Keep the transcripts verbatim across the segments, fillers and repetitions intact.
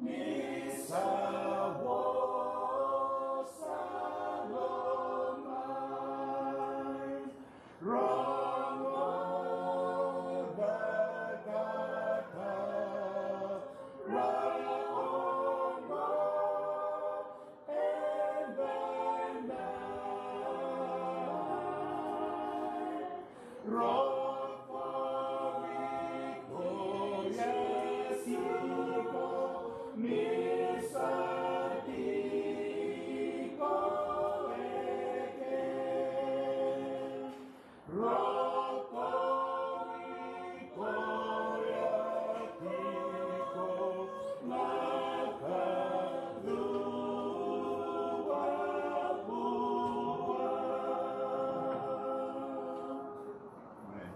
Ni sa vosa lomai, rogoca ka tara oqo, eda na rokovi koya tiko ni sa tiko eke. Rokovi koya tiko na ka cuva vua. Amen.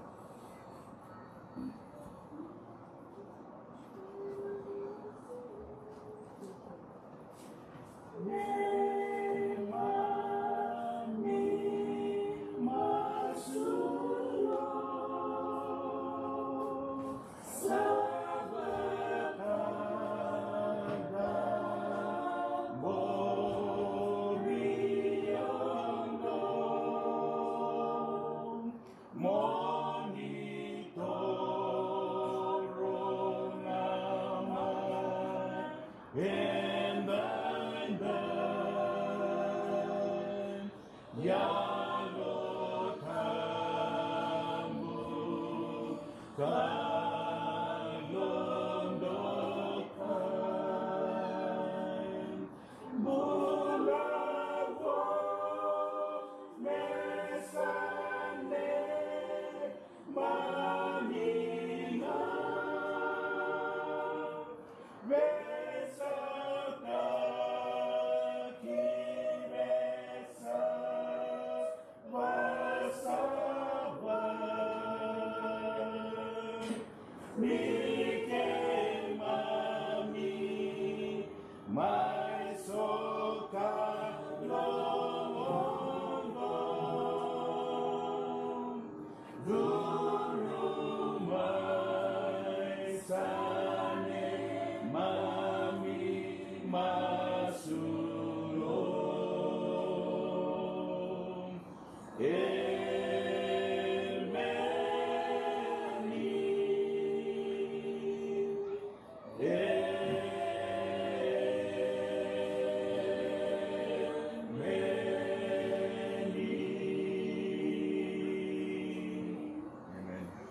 Mo ni toro ga mai edaidai, Yalo Tabu ka lodokai. Bula vou me sa ne mani na veisau ka ki veisau. Vasava ni keimami mai soka lolodou. Curu mai sa neimami masu. Emeni. Emeni. Emeni.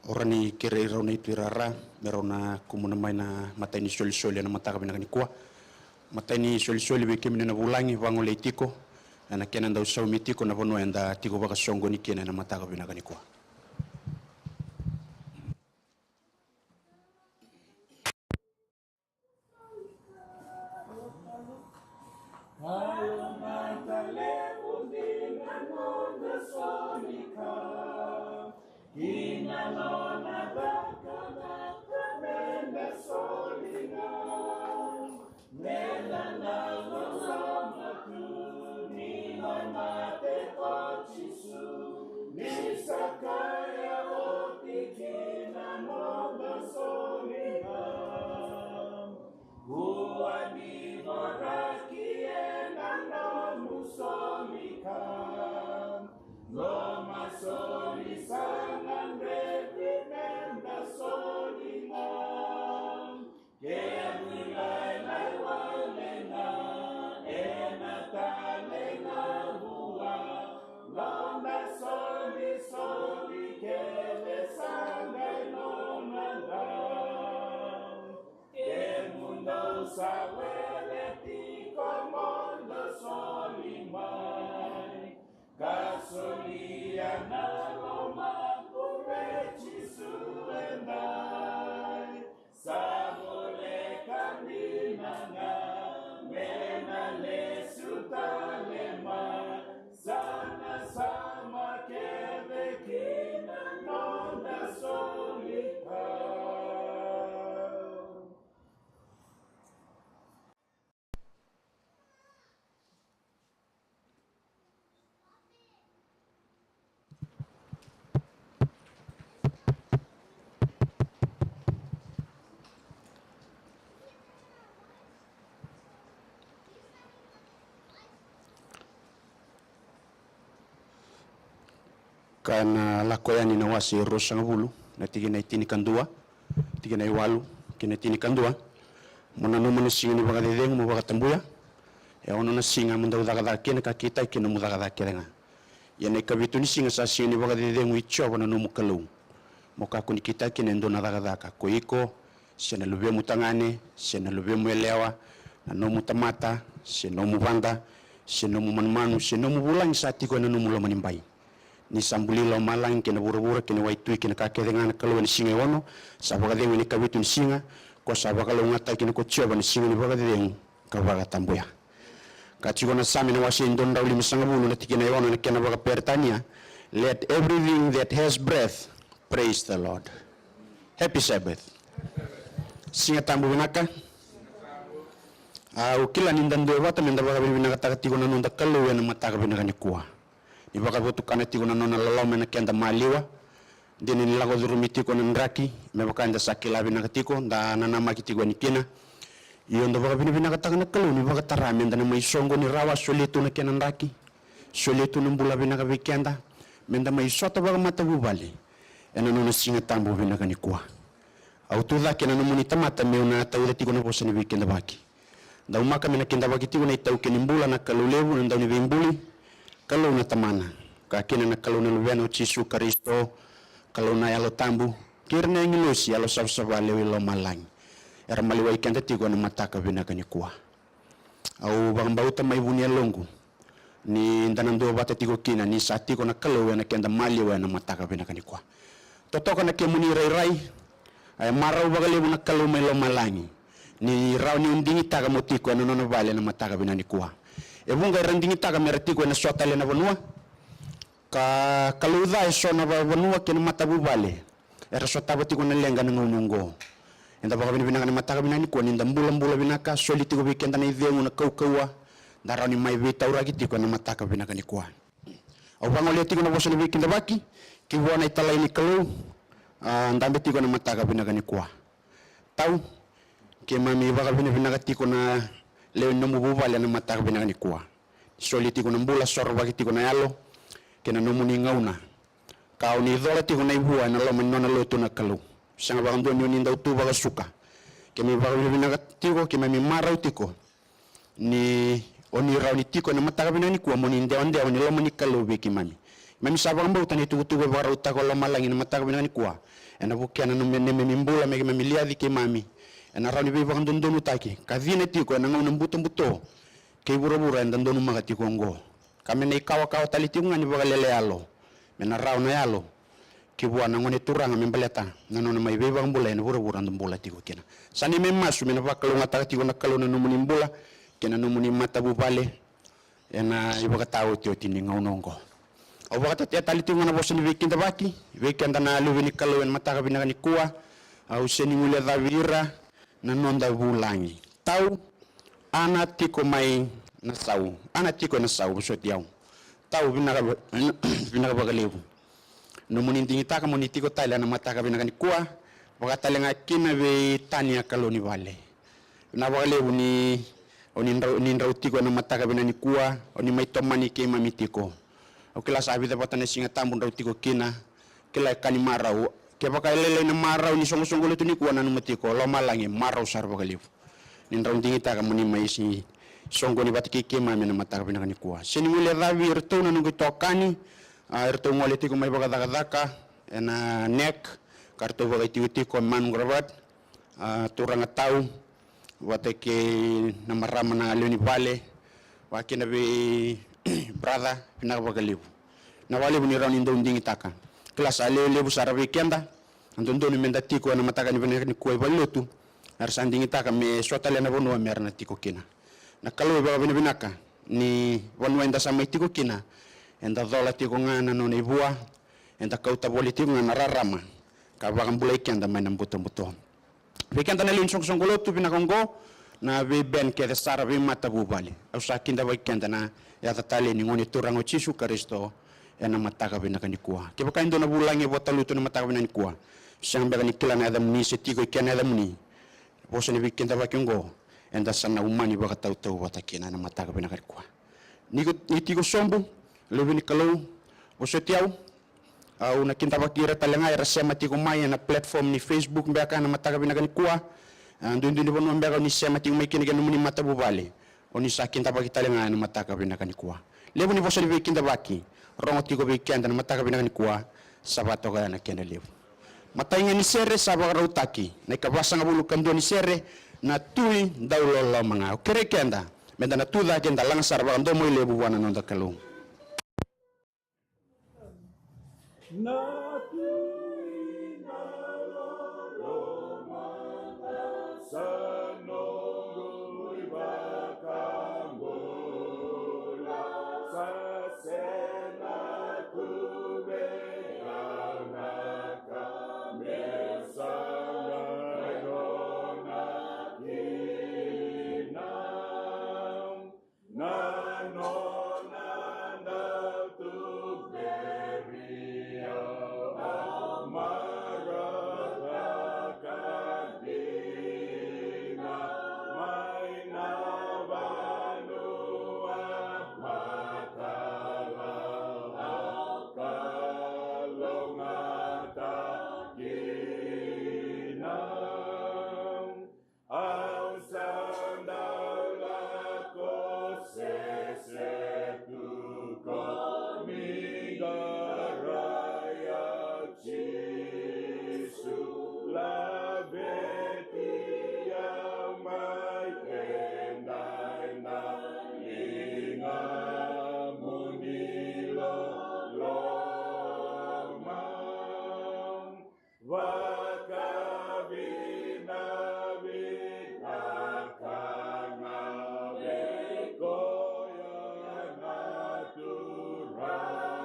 O rawa ni kerei rau na itui rara me rau na kumuna mai na matai ni solisoli ena mataka vinaka nikua. Matai ni solisoli vei kemuni na vulagi vagolei tiko ena kena dau saumi tiko na vanua eda tiko vakasoqoni kina ena mataka vinaka nikua. Kalougata levu dina noda soli ka, kina nona cakacaka meda soli ga. Meda na loloma tu ni mai mate ko Jisu, ni sa kaya oti kina noda soli ga. Kua ni voraki ena nomu soli ka, loma soli sa gadrevi meda soli ga. Kevui lailai wale ga ena tale ga vua, noda solisoli kece sa qai nona ga. Kemudou sa wele tiko mo dou soli mai, ka solia na lomamu vei Jisu edai. Sa voleka dina ga me na lesu tale mai, sa na sauma kece kina noda soli ka. Ka na Lako Yani na wase e ruasagavulu, na tikina e tinikadua, tikina e walu kei na tinikadua. Mo nanuma na siga ni vakacecegu mo vakatabuya. E ono na siga mo dau cakacaka kina ka kitaki kina nomu cakacaka kece ga. Ia na ikavitu ni siga sa siga ni vakacecegu i Jiova na nomu Kalou. Mo kakua ni kitaki kina e dua na cakacaka, ko iko, se na luvemu tagane, se na luvemu yalewa, na nomu tamata, se nomu vada, se nomu manumanu, se nomu vulagi sa tiko ena nomu loma ni bai. Ni sa buli lomalagi kei na vuravura kei na waitui kei na ka kece ga na Kalou ena siga e ono, sa vakacegu ena ikavitu ni siga, ko sa vakalougatataki kina ko Jiova na siga ni vakacecegu ka vakatabuya. Ka tiko na Same na wase e dua na drau limasagavulu na tikina e ono ena kena vakaPeritania, "Let everything that has breath praise the Lord." Happy Sabbath. Siga Tabu vinaka. Au kila ni da dua vata me da vakavinavinakataka tiko na noda Kalou ena mataka vinaka nikua. Ni vakavotukana tiko na nona loloma ena keda maliwa. Dina ni lako curumi tiko na draki, me vaka eda sa kila vinaka tiko, da nanamaki tiko yani kina. Io, da vakavinavinakataka na Kalou ni vakatara me da na mai soqoni rawa, solia tu na kena draki, solia tu na bula vinaka vei keda, me da mai sota vakamatavuvale ena nona Siga Tabu vinaka nikua. Au tu cake ena nomuni tamata meu na tauca tiko na vosa ni veikidavaki. Daumaka me na kidavaki tiko na itaukei ni bula na Kalou levu, na Dauniveibuli, Kalou na Tamana, ka kina na Kalou na Luvena o Jisu Karisito, Kalou na Yalo Tabu, kei ira na agilosi yalo savasava lewe i lomalagi. Era maliwai keda tiko ena mataka vinaka nikua. Au vakabauta mai vu ni yaloqu ni da na duavata tiko kina ni sa tiko na Kalou ena keda maliwa ena mataka vinaka nikua. Totoka na kemuni rairai, e marau vakalevu na Kalou mai lomalagi ni rawa ni o digitaka mo tiko ena nona vale ena mataka vinaka nikua. E vuqa era digitaka me ra tiko ena so tale na vanua, ka kalouca e so na va-, vanua kei na matavuvale era sotava tiko na leqa ena gauna oqo. Eda vakavinavinaka na mataka vinaka nikua ni da bulabula vinaka, soli tiko vei keda na icegu, na kaukauwa, da rawa ni mai veitauraki tiko ena mataka vinaka nikua. Au vagolea tiko na vosa ni veikidavaki ki vua na italai ni Kalou, a, dabe tiko ena mataka vinaka nikua. Tau, keimami vakavinavinaka tiko na lewe ni nomu vuvale ena mataka vinaka nikua. Soli tiko na bula, sorovaki tiko na yalo kei na nomuni gauna, ka o ni cola tiko na ivua ena loma ni nona lotu na Kalou. Sega vakadua ni o ni dau tu vakasuka. Keimami vakavinavinaka tiko, keimami marau tiko ni o ni rawa ni tiko ena mataka vinaka nikua mo ni dewadewa ni loma ni Kalou vei keimami. Keimami sa vakabauta na itukutuku e vakarautaka o lomalagi ena mataka vinaka nikua ena vukea na neimami bula me keimami liaci keimami ena rawa ni veivakadodonutaki ka cina tiko ena gauna butobuto kei vuravura eda donumaka tiko oqo. Ka me na ikawakawa tale tiko ga ni vakalele yalo me na rawa na yalo ki vua na Gone Turaga me baleta na nona mai veivakabulai ena vuravura eda bula tiko kina. Sa neimami masu me na vakalougatataka tiko na Kalou na nomuni bula kei na nomuni matavuvale ena ivakataotioti ni gauna oqo. Au vakatetea tale tiko ga na vosa ni veikidavaki vei keda na luve ni Kalou ena mataka vinaka nikua. Au sega ni guilecavi ira na noda vulagi. Tau, a na tiko mai na sau, a na tiko ena sau, vosoti au. Tau, vinaka va-, vinaka vakalevu. Nomuni digitaka mo ni tiko tale ena mataka vinaka nikua, vaka tale ga kina vei Tania Kalounivale. Vinaka vakalevu ni o ni drau, ni drau tiko ena mataka vinaka nikua, o ni mai tomani keimami tiko. Au kila sa vica vata na Siga Tabu drau tiko kina, kila e ka ni marau. Kevaka e lailai na marau ni soqosoqo lotu nikua, nanuma tiko, lomalagi e marau sara vakalevu. Ni drau digitaka mo ni mai si soqoni vata kei keimami ena mataka vinaka nikua. Sega ni guilecavi iratou na noqu itokani, a, iratou gole tiko mai vakacakacaka ena NEC, ka ratou vakaitikotiko e Manu Qaravat, a, turaga Tau, vata kei na marama na lewe ni vale, vaka kina vei brother, vinaka vakalevu. Vinaka vakalevu ni rawa ni dau digitaka. Kila sa lewe levu sara vei keda, a dodonu me da tiko ena mataka ni vinaka nikua i valenilotu, era sa digitaka me so tale na vanua me ra na tiko kina. Na Kalou e vakavinavinaka ni vanua eda sa mai tiko kina, eda cola tiko ga na nona ivua, eda kauta voli tiko ga na rarama ka vakabulai keda mai na butobuto. Vei keda na lewe ni soqosoqo lotu vinaka oqo, na veiben kece sara, veimatavuvale. Au sa kidavaki keda na yaca talei ni Gone Turaga o Jisu Karisito ena mataka vinaka nikua. Kevaka e dua na vulagi e vakatalutu ena mataka vinaka nikua, sega beka ni kila na yacamuni se tiko i kea na yacamuni, vosa ni veikidavaki oqo eda sa na umani vakatautauvata kina ena mataka vinaka nikua. Ni ko, ni tiko sobu, luve ni Kalou, vosoti au, Au na kidavaki ira tale ga era sema tiko mai ena platform ni Facebook beka ena mataka vinaka nikua. A, duidui ni vanua beka o ni sema tiko mai kina kei na nomuni matavuvale. O ni sa kidavaki tale ga ena mataka vinaka nikua. Levu ni vosa ni veikidavaki rogo tiko vei keda ena mataka vinaka nikua, sa vakatoka ya na kena levu. Matai ga ni sere sa vakarautaki, na ikavasagavulu ka dua ni sere, Na Tui Dauloloma Ga. Au kerei keda meda na tucake, da laga sara vakadomoilevu vua na noda Kalou. Na Tui Dauloloma Ga, sa noqu iVakabula, sa sega tu vei au na ka meu sa qai kina. Na nona dau tuberi au, au marautaka dina mai na vanua matala, au kalougata kina. Au sa dau lako sese tu ko ni qara, Jisu, laveti au mai, ena ligamuni loloma. Vakavinavinaka ga vei koya na Turaga,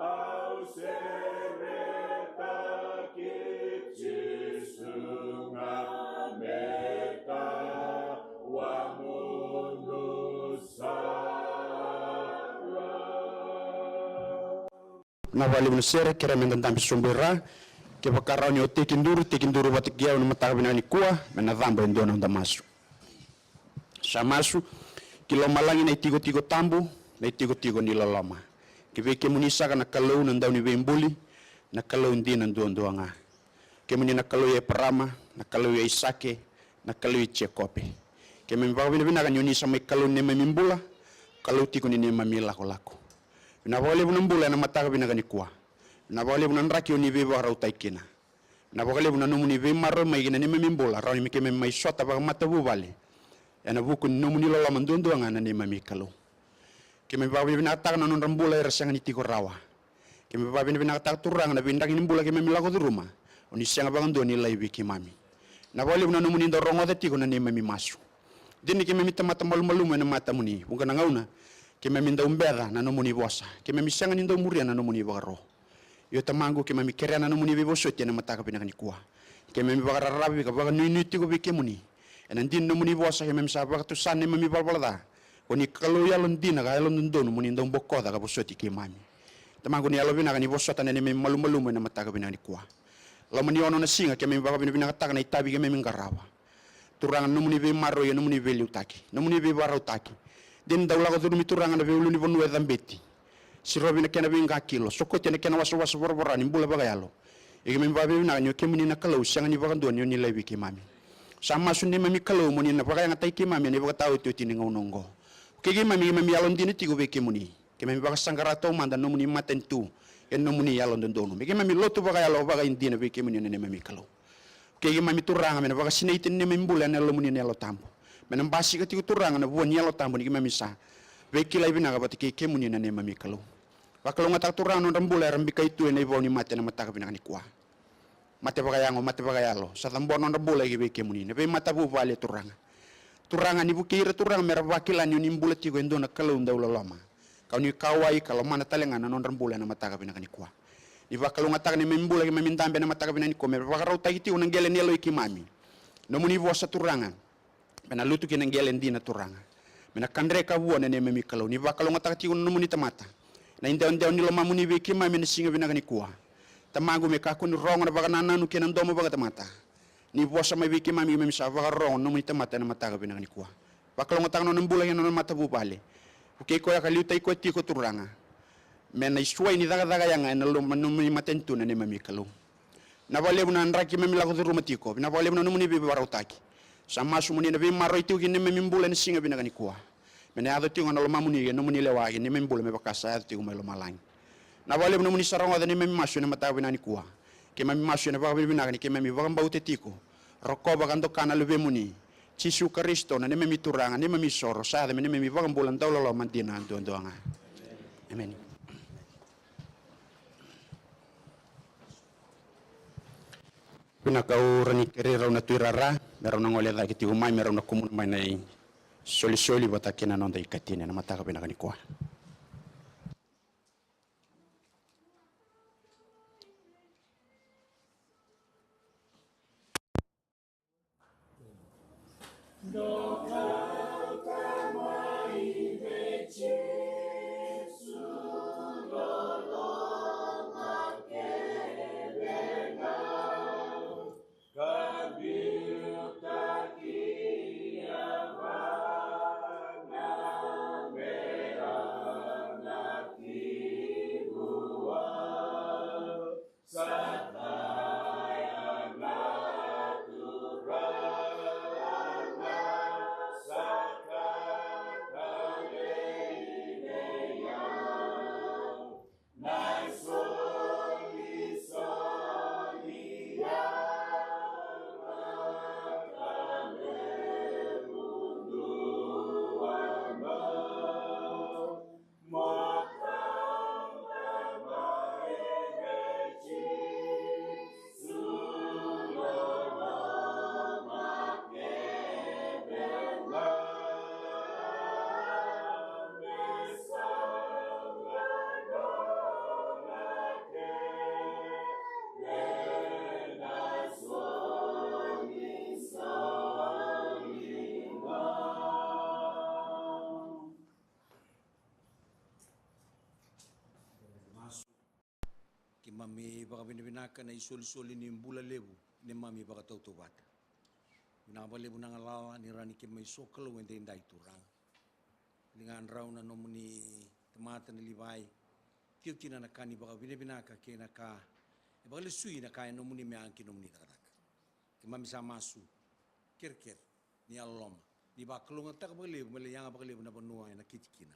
au seretaki Jisu ga me tawamudu sara. Na vakalevu na sere, kerea meda dabe sobu i ra. Kevaka rawa ni o tekiduru, tekiduru vata kei au ena mataka vinaka nikua, me na cabo e dua na noda masu. Sa masu. Ki lomalagi na itikotiko tabu, na itikotiko ni loloma. Ki vei kemuni saka na Kalou na Dauniveibuli, na Kalou dina duadua ga. Kemuni na Kalou i Eparama, na Kalou i Aisake, na Kalou i Jekope. Keimami vakavinavinaka ni o ni sa mai Kalou ni neimami bula, Kalou tiko ni neimami lakolako. Vinaka vakalevu na bula ena mataka vinaka nikua. Vinaka vakalevu na draki o ni veivakarautaki kina. Vinaka vakalevu na nomuni veimaroroi mai ki na neimami bula, rawa ni keimami mai sota vakamatavuvale ena vuku ni nomuni loloma duadua ga na neimami Kalou. Keimami vakavinavinakataka na nodra bula era sega ni tiko rawa. Keimami vakavinavinakataka Turaga na veidraki ni bula keimami lako curuma. O ni sega vakadua ni laivi keimami. Vinaka vakalevu na nomuni dau rogoca tiko na neimami masu. Dina ni keimami tamata malumalumu ena matamuni, vuqa na gauna keimami dau beca na nomuni vosa, keimami sega ni dau muria na nomuni ivakaro. Io Tamaqu, keimami kerea na nomuni veivosoti ena mataka vinaka nikua. Keimami vakararavi ka vakanuinui tiko vei kemuni. Ena dina ni nomuni vosa keimami sa vakatusa na neimami valavala ca. Ko ni Kalou yalodina ka yalododonu, mo ni dau bokoca ka vosoti keimami. Tamaqu ni yalovinaka, ni vosota na neimami malumalumu ena mataka vinaka nikua. Loma ni ono na siga keimami vakavinavinakataka na itavi keimami qarava. Turaga, na nomuni veimaroroi, na nomuni veiliutaki, na nomuni veivakarautaki. Dina ni dau lako curumi Turaga na veiulunivanua e cabeti, sirovi na kena veiqakilo, sokoti ena kena wasawasa voravora ni bula vakayalo. Ia keimami vakavinavinaka ni o kemuni na Kalou sega ni vakadua ni o ni laivi keimami. Sa masu neimami Kalou mo ni na vakayagataki keimami ena ivakataotioti ni gauna oqo. Vukei keimami, keimami yalodina tiko vei kemuni. Keimami vakasaqara taumada na nomuni matanitu kei na nomuni yalododonu, me keimami lotu vakayalo vakaidina vei kemuni na neimami Kalou. Vukei keimami Turaga me na vakasinaiti na neimami bula ena Yalomuni na Yalo Tabu. Me na basika tiko Turaga na vua ni Yalo Tabu ni keimami sa veikilai vinaka vata kei kemuni na neimami Kalou. Vakalougatataka Turaga na nodra bula era bikai tu ena ivau ni mate ena mataka vinaka nikua. Mate vakayago, mate vakayalo, sa cabora na nodra bula ki vei kemuni na veimatavuvale Turaga. Turaga, ni vukei ira Turaga me ra vakila ni o ni bula tiko e dua na Kalou dau loloma, ka o ni kauwai ka lomana tale ga na nodra bula ena mataka vinaka nikua. Ni vakalougatataka na neimami bula keimami dabe ena mataka vinaka nikua, me vakarautaki tiko na qele ni yaloi keimami. Nomuni vosa Turaga, me na lutu ki na qele dina Turaga, me na kadre ka vua na neimami Kalou. Ni vakalougatataka tiko na nomuni tamata, na idewadewa ni lomamuni vei keimami ena siga vinaka nikua. Tamaqu, me kakua ni rogo na vakanananu kei na domo vakatamata. Ni vosa mai vei keimami, keimami sa vakarorogo na nomuni tamata ena mataka vinaka nikua. Vakalougatataka na nona bula kei na nona matavuvale. Vukei koya ka liutaki koya tiko Turaga. me na isuai ni cakacaka yaga ena loma ni nomuni matanitu na neimami Kalou. Vinaka vakalevu na draki keimami lako curuma tiko, vinaka vakalevu na nomuni veivakarautaki. Sa masu mo ni na veimaroroi tiko ki na neimami bula ena siga vinaka nikua. Me na yaco tiko ga na lomamuni kei na nomuni lewa ki na neimami bula me vaka sa yaco tiko mai lomalagi. Vinaka vakalevu na nomuni sa rogoca na neimami masu ena mataka vinaka nikua. Keimami masu ena vakavinavinaka ni keimami vakabauta tiko, rokova ka doka na Luvemuni, Jisu Karisito, na neimami Turaga, neimami isoro, sa yaco me neimami iVakabula dauloloma dina duadua ga. Emeni. Vinaka, au rawa ni kerei rau na tuirara me rau na gole cake tiko mai me rau na kumuna mai na isolisoli vata kei na noda ikatini ena mataka vinaka nikua. Keimami vakavinavinaka na isolisoli ni bula levu neimami vakatautauvata. Vinaka vakalevu na galala ni rawa ni keimami sokalou edaidai, Turaga. Ligadrau na nomuni tamata na Livai, tiko kina na ka ni vakavinavinaka kei na ka e vakalesui na ka e nomuni me yaga ki nomuni cakacaka. Keimami sa masu, kerekere, ni yalololoma, ni vakalougatataka vakalevu me lai yaga vakalevu na vanua ena kiti kina.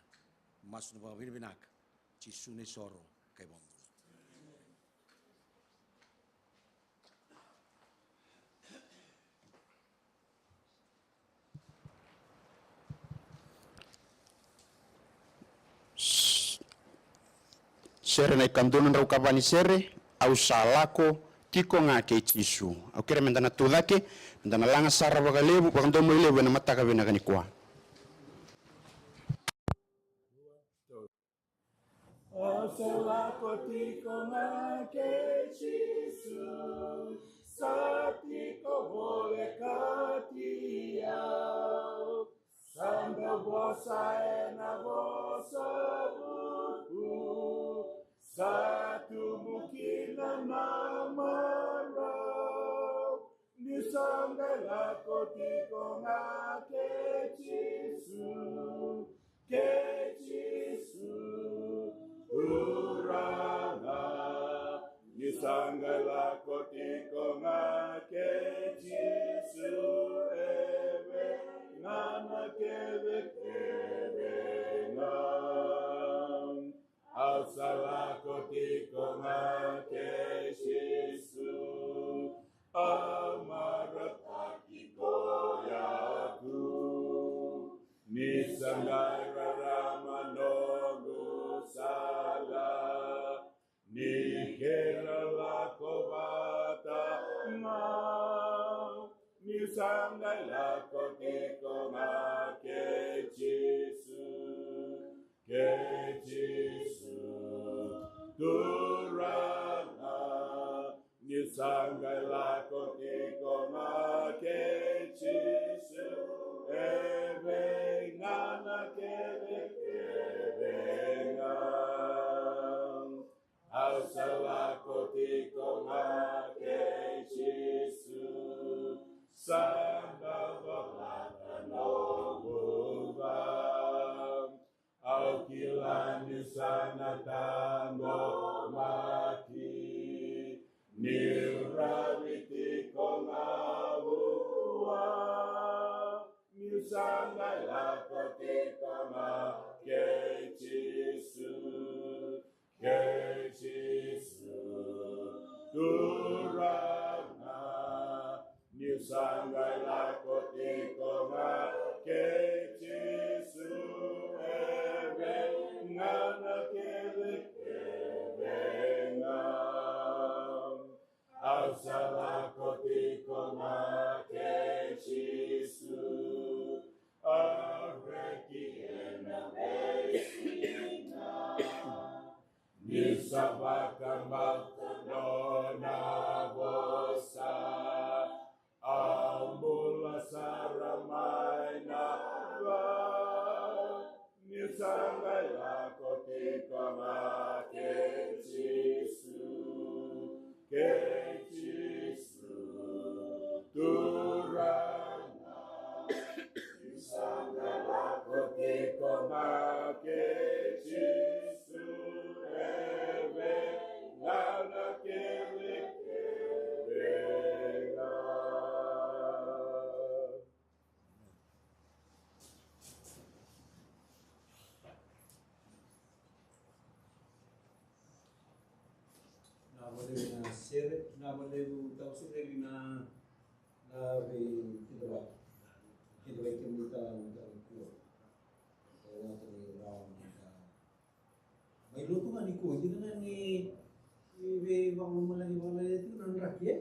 Masu na vakavinavinaka, Jisu na isoro ka iVakabula. Sere na ikadua na drau ka va ni sere, Au sa lako tiko ga kei Jisu. Au kerea meda na tucake, meda na laga sara vakalevu, vakadomoilevu ena mataka vinaka nikua. Au sa lako tiko ga kei Jisu, sa tiko volekati au. Sa dau vosa ena vosa vuku, sa tubu kina na marau. Niu sa qai lako tiko ga kei Jisu, kei Jisu, Turaga. Niu sa qai lako tiko ga kei Jisu, e vei ga na kevekeve. Qai lako tiko ga kei Jisu, kei Jisu Turaga. Ni sa qai lako tiko ga kei Jisu, e vei ga na kele, e vei ga. Au sa lako tiko ga kei Jisu, au reki ena veisiga. Ni sa vakabauta nona vosa, au bula sara mai na va. Ni sa qai lako tiko ga kei Jisu, kei Jisu Turaga. Ni sa qai lako tiko ga kei Jisu, e vei ga na kele, e vei ga. Vinaka vakalevu na sere, vinaka vakalevu tau sere, vinaka, na vei keda va, keda va i kemuni tale na tale kua. Tale na tale rawa na tale. Mai lotu ga nikua, dina ga ni, ni veivakalomalagi vakalailai tiko na draki, e?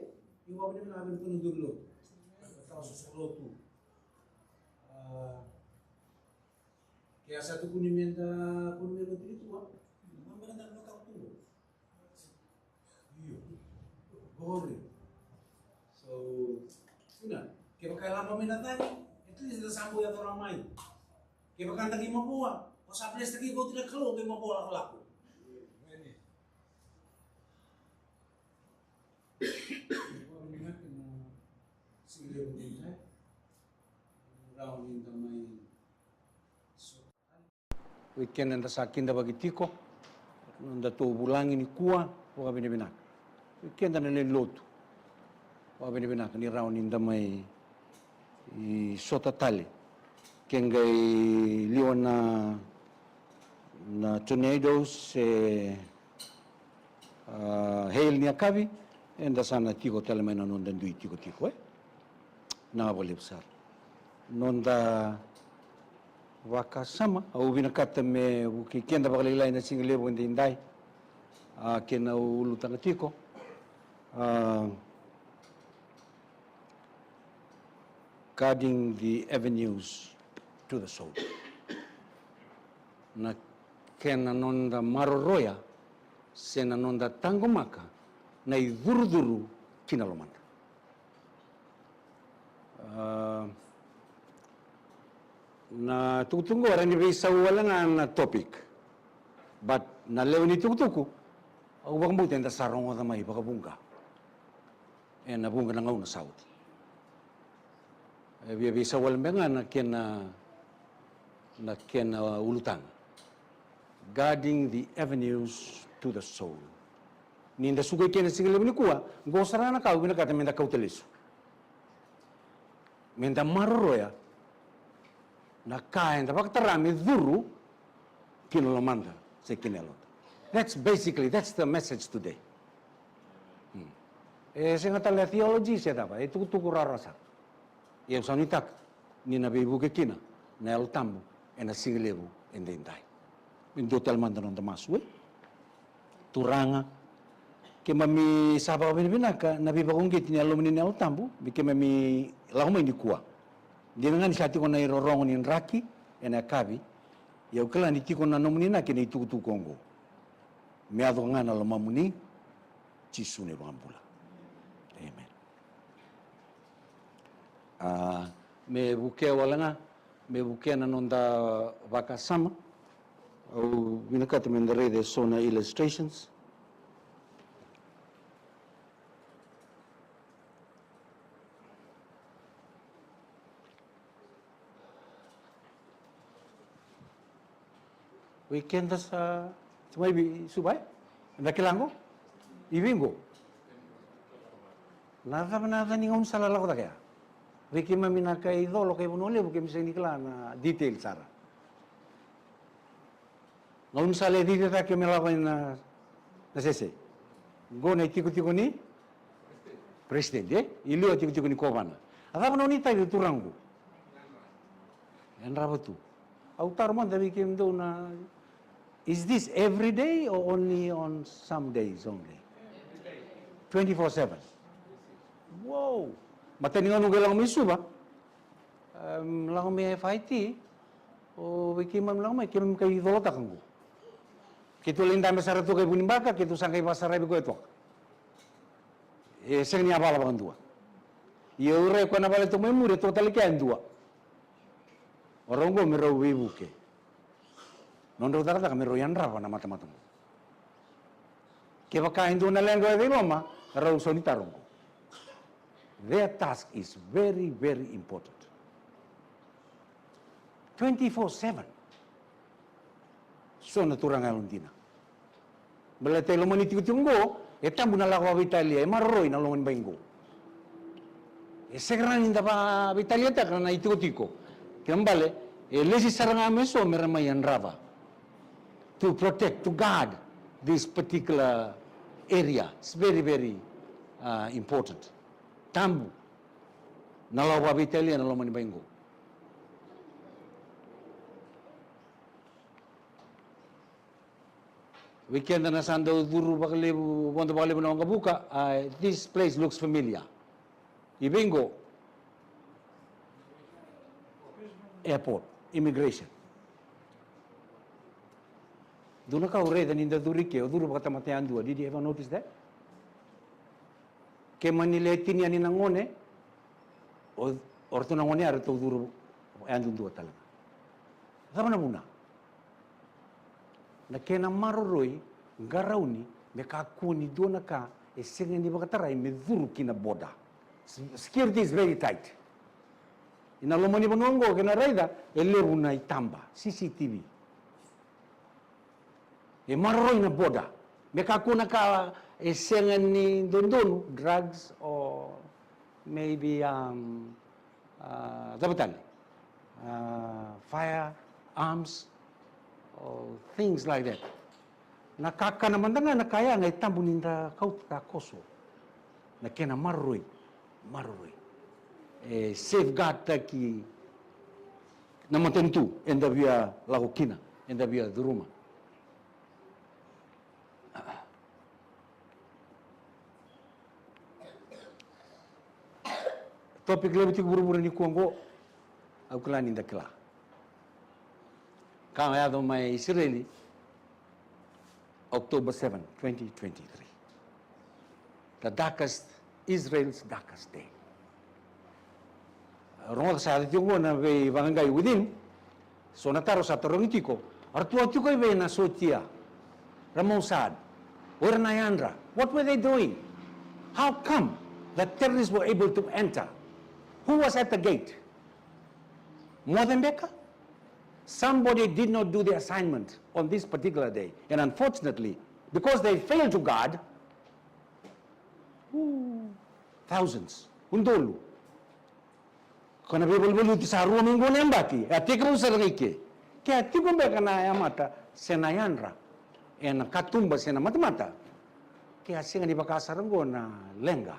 Ni vakavinavinaka vei iratou na dau lotu. Ka tau soso lotu. A, ke a sa tukuni meda, kua ni me lotu nikua. Meda na lotu tu. Io. Glory. So, ina, kevaka e laba mai na cagi, at least da sa bau yaco rawa mai. Kevaka da qai mavoa, o sa bless taki oti na Kalou, qai mavoa lakolako. Amen. Rawa ni da mai so Vei keda eda sa kidavaki tiko, nodatou vulagi nikua, vakavinavinaka. Vei keda na lewe ni lotu, vakavinavinaka ni rawa ni da mai sota tale. Ke qai liwa na, na tornadoes, e, a, hail ni yakavi, eda sa na tiko tale mai na noda dui tikotiko, e? Vinaka vakalevu sara. Noda vakasama, au vinakata me vukei keda vakalailai na siga levu edaidai. A, kena ulutaga tiko. A, guarding the avenues to the soul. Na kena noda maroroya, se na noda taqomaka na icurucuru ki na lomada. A, na tukutuku qo e rawa ni veisau wale ga na topic. But na lewe ni tukutuku, au vakabauta eda sa rogoca mai vakavuqa ena vuqa na gauna sa oti. E via veisau wale beka ga na kena, na kena ulutaga. Guarding the avenues to the soul. Ni da suka i ke na siga levu nikua, qo sara ga na ka au vinakata meda kauta lesu. Meda maroroya na ka eda vakatara me curu ki na lomada se ki na yaloda. That's basically, that's the message today. Hmm. E sega tale na theology se cava, e tukutuku rawarawa sara. Ia au sa nuitaka ni na veivuke kina na Yalo Tabu ena siga levu edaidai. Me dua tale mada na noda masu, e? Turaga, keimami sa vakavinavinaka na veivakauqeti ni Yalomuni na Yalo Tabu me keimami lako mai nikua. Dina ga ni sa tiko na irorogo ni draki ena yakavi, ia au kila ni tiko na nomuni inaki ena itukutuku oqo. Me yaco ga na lomamuni, Jisu na iVakabula. Amen. A, me vukea wale ga, me vukea na noda vakasama. Au vinakata meda raica eso na illustrations. Vei keda sa, sa mai vei Suva, e? Eda kila qo? I vei qo? Na cava na yaca ni gaunisala lako cake ya? Vei keimami na kai colo, kai Vanua Levu, keimami sega ni kila na detail sara. Gauna sa lai cici cake me lako ina na sese. Qo na itikotiko ni president, e? I liu a tikotiko ni kovana. A cava na nona itavi, turaga? Yadrava tu. Au taro mada vei kemudou na, is this every day or only on some days only? Twenty-four seven. Wow. Matai ni gauna qai lako mai Suva, em, lako mai F I T, o vei keimami lako mai, keimami kai colotaka qo. Keitou lai dabe sara tu kai Vunibaka, keitou sa qai vakasaravi koya toka. E sega ni yavala vakadua. Ia au rai koya na vale toka mai muri, e toka tale kea e dua. O rau qo me rau veivuke. Nodrau cakacaka me rau yadrava na matamata qo. Kevaka e dua na leqa e yaco i loma, rau sau ni taro qo. Their task is very, very important. Twenty-four seven. So na turaga yalodina. Baleta e loma ni tikotiko qo, e tabu na lako vakaveitalia, e maroroi na loma ni bai qo. E sega rawa ni da vakaveitaliataka na itikotiko. Kena bale, e lesi sara ga me so me ra mai yadrava. To protect, to guard this particular area. It's very, very, uh, important. Tabu na lako vakaveitalia na loma ni bai qo. Vei keda na sa dau curu vakalevu, vodo vakalevu na waqavuka, a, this place looks familiar. I vei qo? Airport, immigration. Dua na ka au raica ni da curu i ke, o curu vakatamata yadua. Did you ever notice that? Ke mani le tini yani na gone, o, o ratou na gone ya ratou curu yadudua tale ga. Cava na vuna? Na kena maroroi, qarauni, me kakua ni dua na ka e sega ni vakatarai me curu ki na border. S-, security is very tight. Ina loma ni vanua oqo, kena raica, e levu na itaba, C C T V. E maroroi na border. Me kakua na ka e sega ni dodonu, drugs or maybe, um, ah, cava tale? Ah, firearms or things like that. Na kakana mada ga na ka ya ga e tabu ni da kauta takoso. Na kena maroroi, maroroi. E safeguard taki na matanitu eda via lako kina, eda via curuma. Topic levu tiko vuravura nikua oqo, au kila ni da kila. Ka yaco mai Isireli, October seven, twenty twenty-three. The darkest, Israel's darkest day. Rogoca sa yaco tiko oqo na veivaqaqai within. So na taro sa tarogi tiko, o ratou tiko i vei na sotia, ra Mossad, o ira na yadra? What were they doing? How come the terrorists were able to enter? Who was at the gate? More than Becca? Somebody did not do the assignment on this particular day. And unfortunately, because they failed to guard, ooh, thousands, udolu. Ko na veivaluvaluti sa rua mai qo na yabaki, e a tekivu sara ga i ke. Ke a tiko beka na yamata se na yadra ena katuba se na matamata, ke a sega ni vaka sara qo na leqa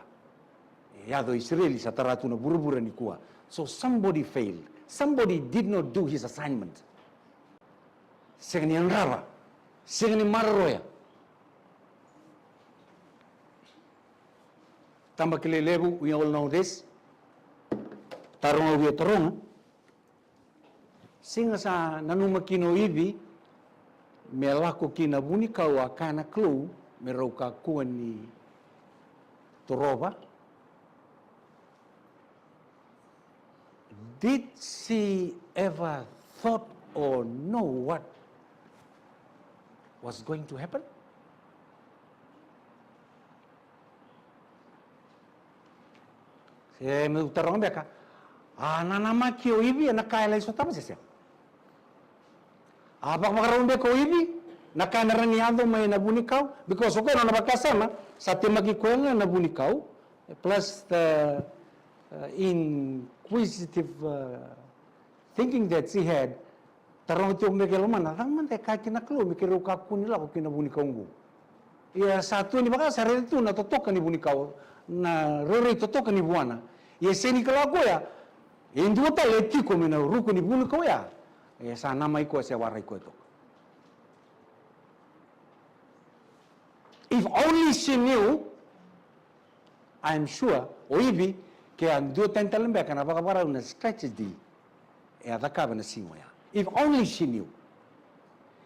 e yaco i Isireli, sa tara tu na vuravura nikua. So somebody failed. Somebody did not do his assignment. Sega ni yadrava, sega ni maroroya. Taba kilai levu, we all know this. Taroga, au via taroga. Siga sa nanuma kina o Ivi me lako ki na vunikau, a kaya na Kalou me rau kakua ni torova. Did she ever thought or know what was going to happen? Se meu taroga beka, a nanamaki o Ivi ena ka e lai sotava se sega? A vakavakarau beka o Ivi na ka ena rawa ni yaco mai na vunikau? Because o koya na nona vakasama sa temaki koya ga na vunikau, plus the, uh, in inquisitive, uh, thinking that she had, taroga tiko beka e lomana, cava mada e kaya kina na Kalou me keirau kakua ni lako ki na vunikau oqo. Ia sa tu ni vaka sa raica tu na totoka ni vunikau, na rairai totoka ni vuana. Ia sega ni kila o koya e dua tale e tiko mai na ruku ni vunikau ya. Ia sa namaki koya se warai koya toka. If only she knew, I am sure, o Ivi, ke a dua tani tale beka na vakavakarau na strategy e a cakava na siga oya. If only she knew.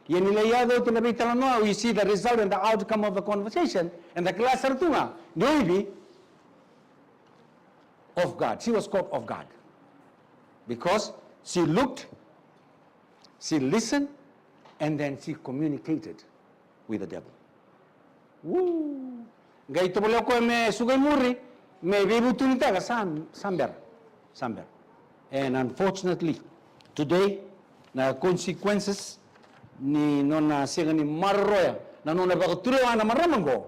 Ia ni lai yaco oti na veitalanoa, we see the result and the outcome of the conversation, and the kila sara tu ga ni o Ivi off guard. She was caught off guard. Because she looked, she listened, and then she communicated with the devil. Woo! Qai tovolea o koya me suka i muri, me veivutunitaka, sa, sa bera. Sa bera. And unfortunately, today, na consequences ni nona sega ni maroroya na nona vakatulewa na marama oqo,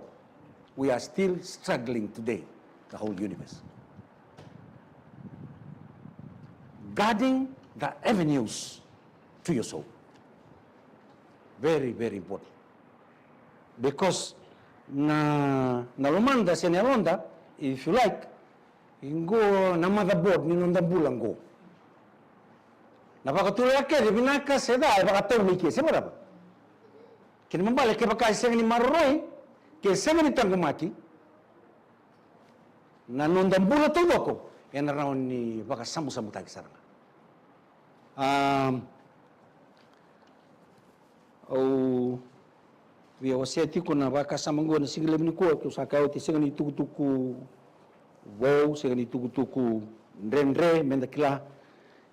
we are still struggling today, the whole universe. Guarding the avenues to your soul. Very, very important. Because na, na lomada se na yaloda, if you like, qo na motherboard ni noda bula qo. Na vakatulewa kece vinaka se ca e vakatau mai ke, se vakacava? Kena ibalebale kevaka e sega ni maroroi, ke sega ni taqomaki, na noda bula taucoko ena rawa ni vakasabusabutaki sara ga. Um, au via wasea tiko na vakasama oqo na siga levu nikua, keu sa kaya oti, sega ni tukutuku vou, sega ni tukutuku dredre, meda kila.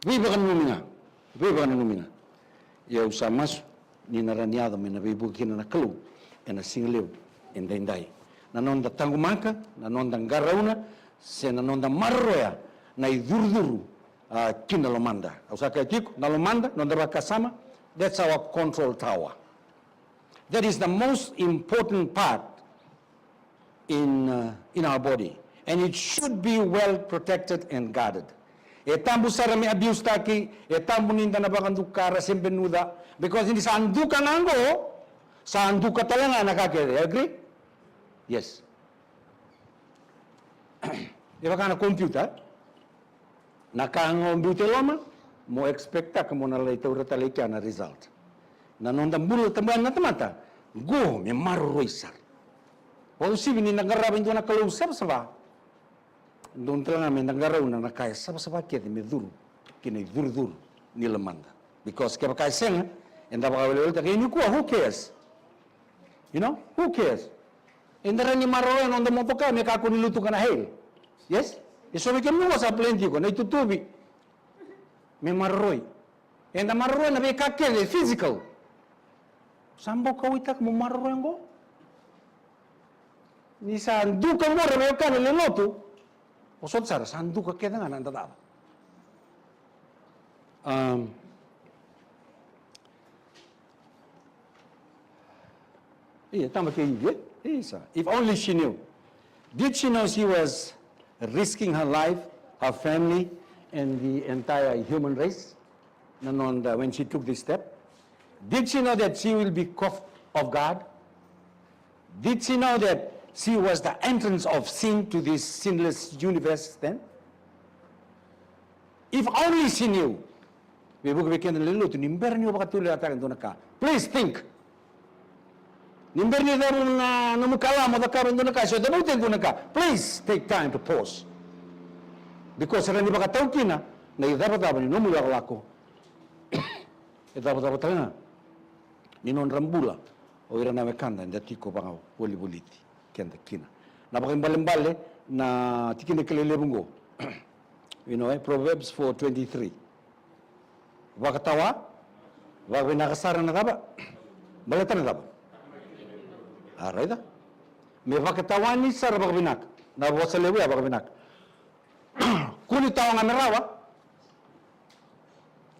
Veivakananumi ga, veivakananumi ga. Ia au sa masu ni na rawa ni yaco me na veivuke kina na Kalou ena siga levu edaidai. Na noda taqomaka, na noda qarauna, se na noda maroroya na icurucuru, a, ki na lomada. Au sa kaya tiko, na lomada, noda vakasama, that's our control tower. That is the most important part in, uh, in our body. And it should be well protected and guarded. E tabu sara me abuse taki, e tabu ni da na vakadukara se benuca, because ni sa duka ga qo, sa duka tale ga na ka kece. Agree? Yes. E vaka na computer, na ka ga o biuta e loma, mo expectaka mo na lai taura tale i kea na result. Na noda bula tabu yani na tamata, qo me maroroi sara. Vakauasivi ni da qarava e dua na Kalou savasava, dodonu tale ga me da qarauna na ka e savasava kece me curu ki na icurucuru ni lomada. Because kevaka e sega, eda vakaweleweletaka, e nikua, who cares? You know, who cares? Eda rawa ni maroroya na noda motoka me kakua ni lutuka na hail. Yes? E so vei kemuni qo sa plan tiko na itutuvi me maroroi. Eda maroroya na veika kece physical. Sa bau kauwaitaka mo maroroya qo. Ni sa duka qo ra veiwekani lewe ni lotu, vosota sara, sa duka kece ga na noda cava. Um, Ia, tama kei Ivi, e? Isa. If only she knew. Did she know she was risking her life, her family, and the entire human race? Na noda, when she took this step? Did she know that she will be caught off guard? Did she know that she was the entrance of sin to this sinless universe then? If only she knew. Veivuke vei keda na lewe ni lotu, ni bera ni o vakatulewataka e dua na ka, please think. Ni bera ni cavu na nomu kala mo cakava e dua na ka, se o cavuta e dua na ka, please take time to pause. Because e rawa ni vakatau kina na icavacava ni nomu ilakolako. E cavacava tale ga ni nodra bula o ira na wekada eda tiko vakavolivoliti keda kina. Na vakaibalebale na tikina kilai levu oqo. You know, eh? Proverbs four twenty-three. Vakatawa vakavinaka sara na cava? Baleta na cava? A raica. Me vakatawani sara vakavinaka. Na vosa levu ya vakavinaka. Kua ni tawa ga me rawa.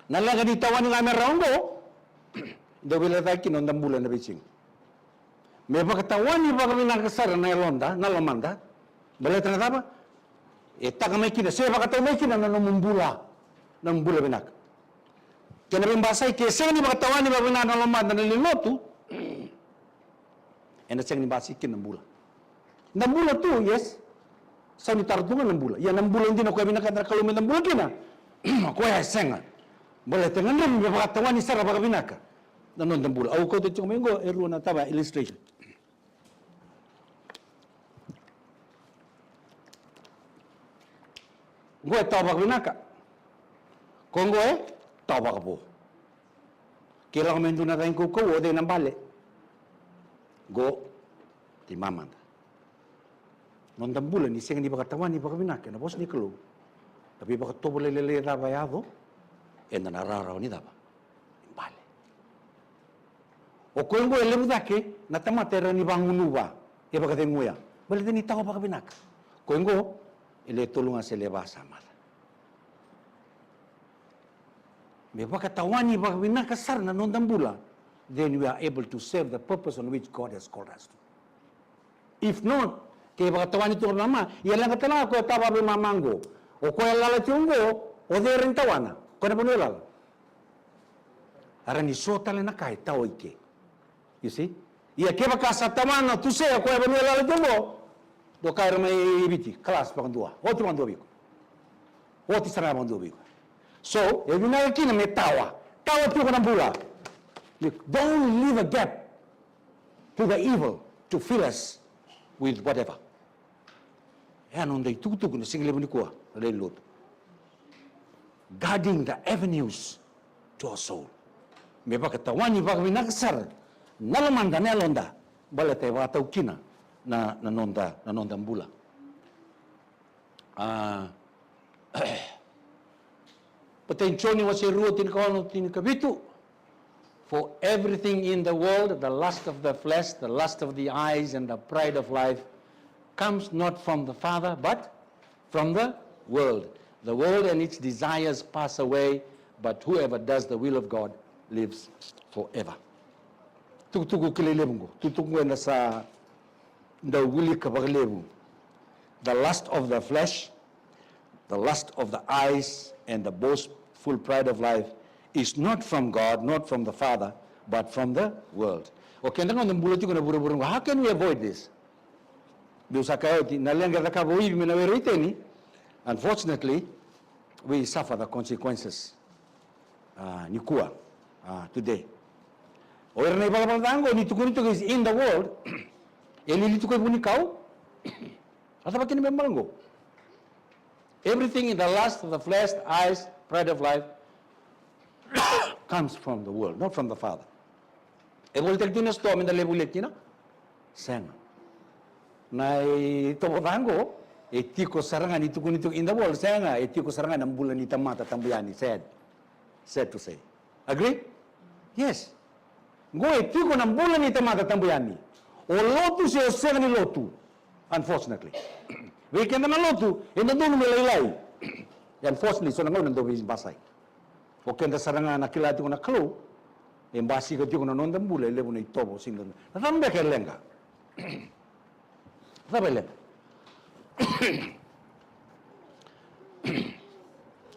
Na leqa ni tawani ga me rawa oqo, dau veilecayaki na noda bula ena veisiga. Me vakatawani vakavinaka sara na yaloda, na lomada. Baleta na cava? E taka mai kina, se vakatau mai kina na nomu bula, na nomu bula vinaka. Kena veibasai, ke sega ni vakatawani vakavinaka na lomada na lewe ni lotu, ena sega ni basika kina na bula. Na bula tu, yes. Sa ni tara tu ga na bula. Ia na bula dina koya vinakata na Kalou me da bula kina, koya e sega. Baleta e gadrevi me vakatawani sara vakavinaka na noda bula. Au kauta tiko mai oqo e rua na tava, illustration. Oqo e tawa vakavinaka. Ko oqo e tawa vakavo. Ke lako mai dua na cagi kaukauwa, o cei na bale? Qo, ti mamada. Noda bula ni sega ni vakatawani vakavinaka ena vosa ni Kalou, na veivakatovolei lailai cava e yaco, eda na rawarawa ni cava? Ni bale. O koya oqo e levu cake na tamata e rawa ni vagunuva, e vakaceguya. Baleta ni tawa vakavinaka. Koya oqo e le tolu ga se le va sa maca. Me vakatawani vakavinaka sara na noda bula, then we are able to serve the purpose on which God has called us to. If not, ke vakatawani tu vakaveimama, ia leqa tale ga koya tawa vakaveimama oqo. O koya lala tiko oqo, o cei e rawa ni tawana? Koya na vanua e lala. E rawa ni so tale na ka e tawa i ke. You see? Ia kevaka sa tawana tu se o koya vanua e lala tiko oqo, dou kaya ira mai Viti, kalas vakadua. Oti vakadua vei iko. Oti sara ga vakadua vei iko. So, e vinaka kina me tawa. Tawa tiko na bula. Don't leave a gap to the evil to fill us with whatever. E a noda itukutuku na siga levu nikua na lewe ni lotu. Guarding the avenues to our soul. Me vakatawani vakavinaka sara na lomada, na yaloda, baleta e vakatau kina na, na noda, na noda bula. A, Matai ni Joni wase rua, tinikaono, tinikavitu. For everything in the world, the lust of the flesh, the lust of the eyes, and the pride of life, comes not from the Father, but from the world. The world and its desires pass away, but whoever does the will of God lives forever. Tukutuku kilai levu qo, tukutuku eda sa dau wilika vakalevu. The lust of the flesh, the lust of the eyes, and the boastful pride of life is not from God, not from the Father, but from the world. O keda ga da bula tiko na vuravura qo, how can we avoid this? Biu sa kaya oti, na leqa e cakava o Ivi me na were i Iteni, unfortunately, we suffer the consequences. A, nikua, a, today. O ira na ivalavala ca oqo ni tukuni tiko is in the world, e lili tiko e vunikau. A cava kina me bala oqo? Everything in the lust of the flesh, eyes, pride of life comes from the world, not from the Father. E volitaki tu na sitoa me da lai volia kina? Sega. Na itovo ca oqo e tiko sara ga ni tukuni tiko in the world, sega, e tiko sara ga na bula ni tamata tabu yani, sad. Sad to say. Agree? Yes. Qo e tiko na bula ni tamata tabu yani. O lotu se o sega ni lotu. Unfortunately. Vei keda na lotu e dodonu me lailai. Unfortunately, so na gauna dau veibasai. O keda sara ga na kila tiko na Kalou, e basika tiko na noda bula e levu na itovo, sega ni dodonu. Na cava beka e leqa? Cava e leqa?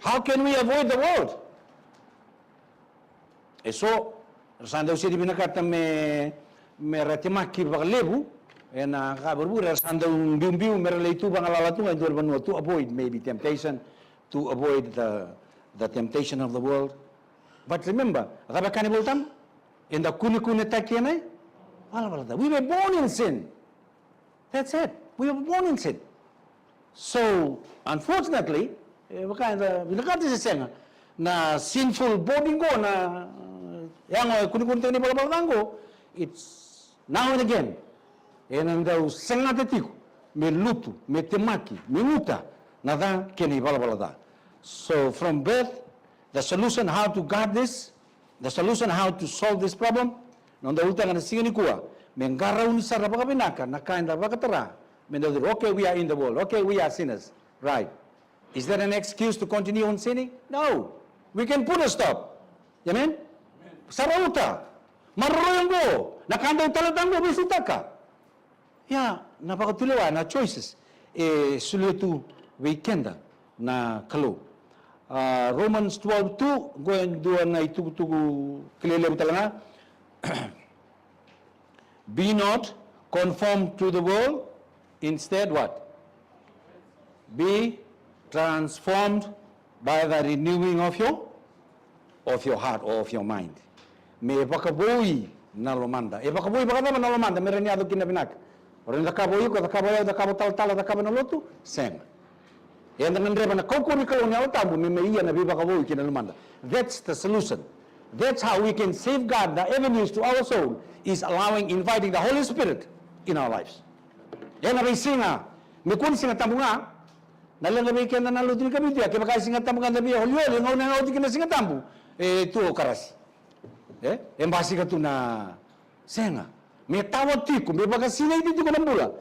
How can we avoid the world? E so era sa dau sega ni vinakata me, me ra temaki vakalevu ena ka vuravura, era sa dau biubiu me ra lai tu vagalala tu ga e dua na vanua to avoid maybe temptation, to avoid the, the temptation of the world. But remember, a cava e kaya na iVolatabu? Eda kunekunetaki ena ivalavala ca. We were born in sin. That's it. We were born in sin. So, unfortunately, e vaka eda vinakata se sega, na sinful body qo, na yago e kunekunetaki ena ivalavala ca qo, it's now and again ena dau segata tiko me lutu, me temaki, me guta na ca kei na ivalavala ca. So from birth, the solution how to guard this, the solution how to solve this problem, na noda ulutaga na siga nikua, me qarauni sara vakavinaka na ka eda vakatara, me da curu, okay, we are in the world, okay, we are sinners, right? Is that an excuse to continue on sinning? No. We can put a stop. Amen? Sa rauta. Maroroi oqo, na ka dau talata oqo, veisautaka. Ia, na vakatulewa, na choices e solia tu vei keda na Kalou. A, Romans twelve two, qo e dua na itukutuku kilai levu tale ga. Be not conformed to the world, instead what? Be transformed by the renewing of your, of your heart or of your mind. Me vakavoui na lomada. E vakavoui vakacava na lomada me rawa ni yaco kina vinaka? O rawa ni cakava o iko, cakava o yau, cakava o talatala, cakava na lotu? Sega. Eda gadreva na kaukauwa ni Kalou na Yalo Tabu me, me ia na veivakavoui ki na lomada. That's the solution. That's how we can safeguard the avenues to our soul, is allowing, inviting the Holy Spirit in our lives. Ena veisiga, me kua ni Siga Tabu ga, na leqa vei keda na lotu ni Kavitu ya, kevaka e Siga Tabu ga da via olioli, gauna e oti kina na Siga Tabu, e tu o karasi. E, e basika tu na, sega. Me tawa tiko, me vakasinaiti tiko na bula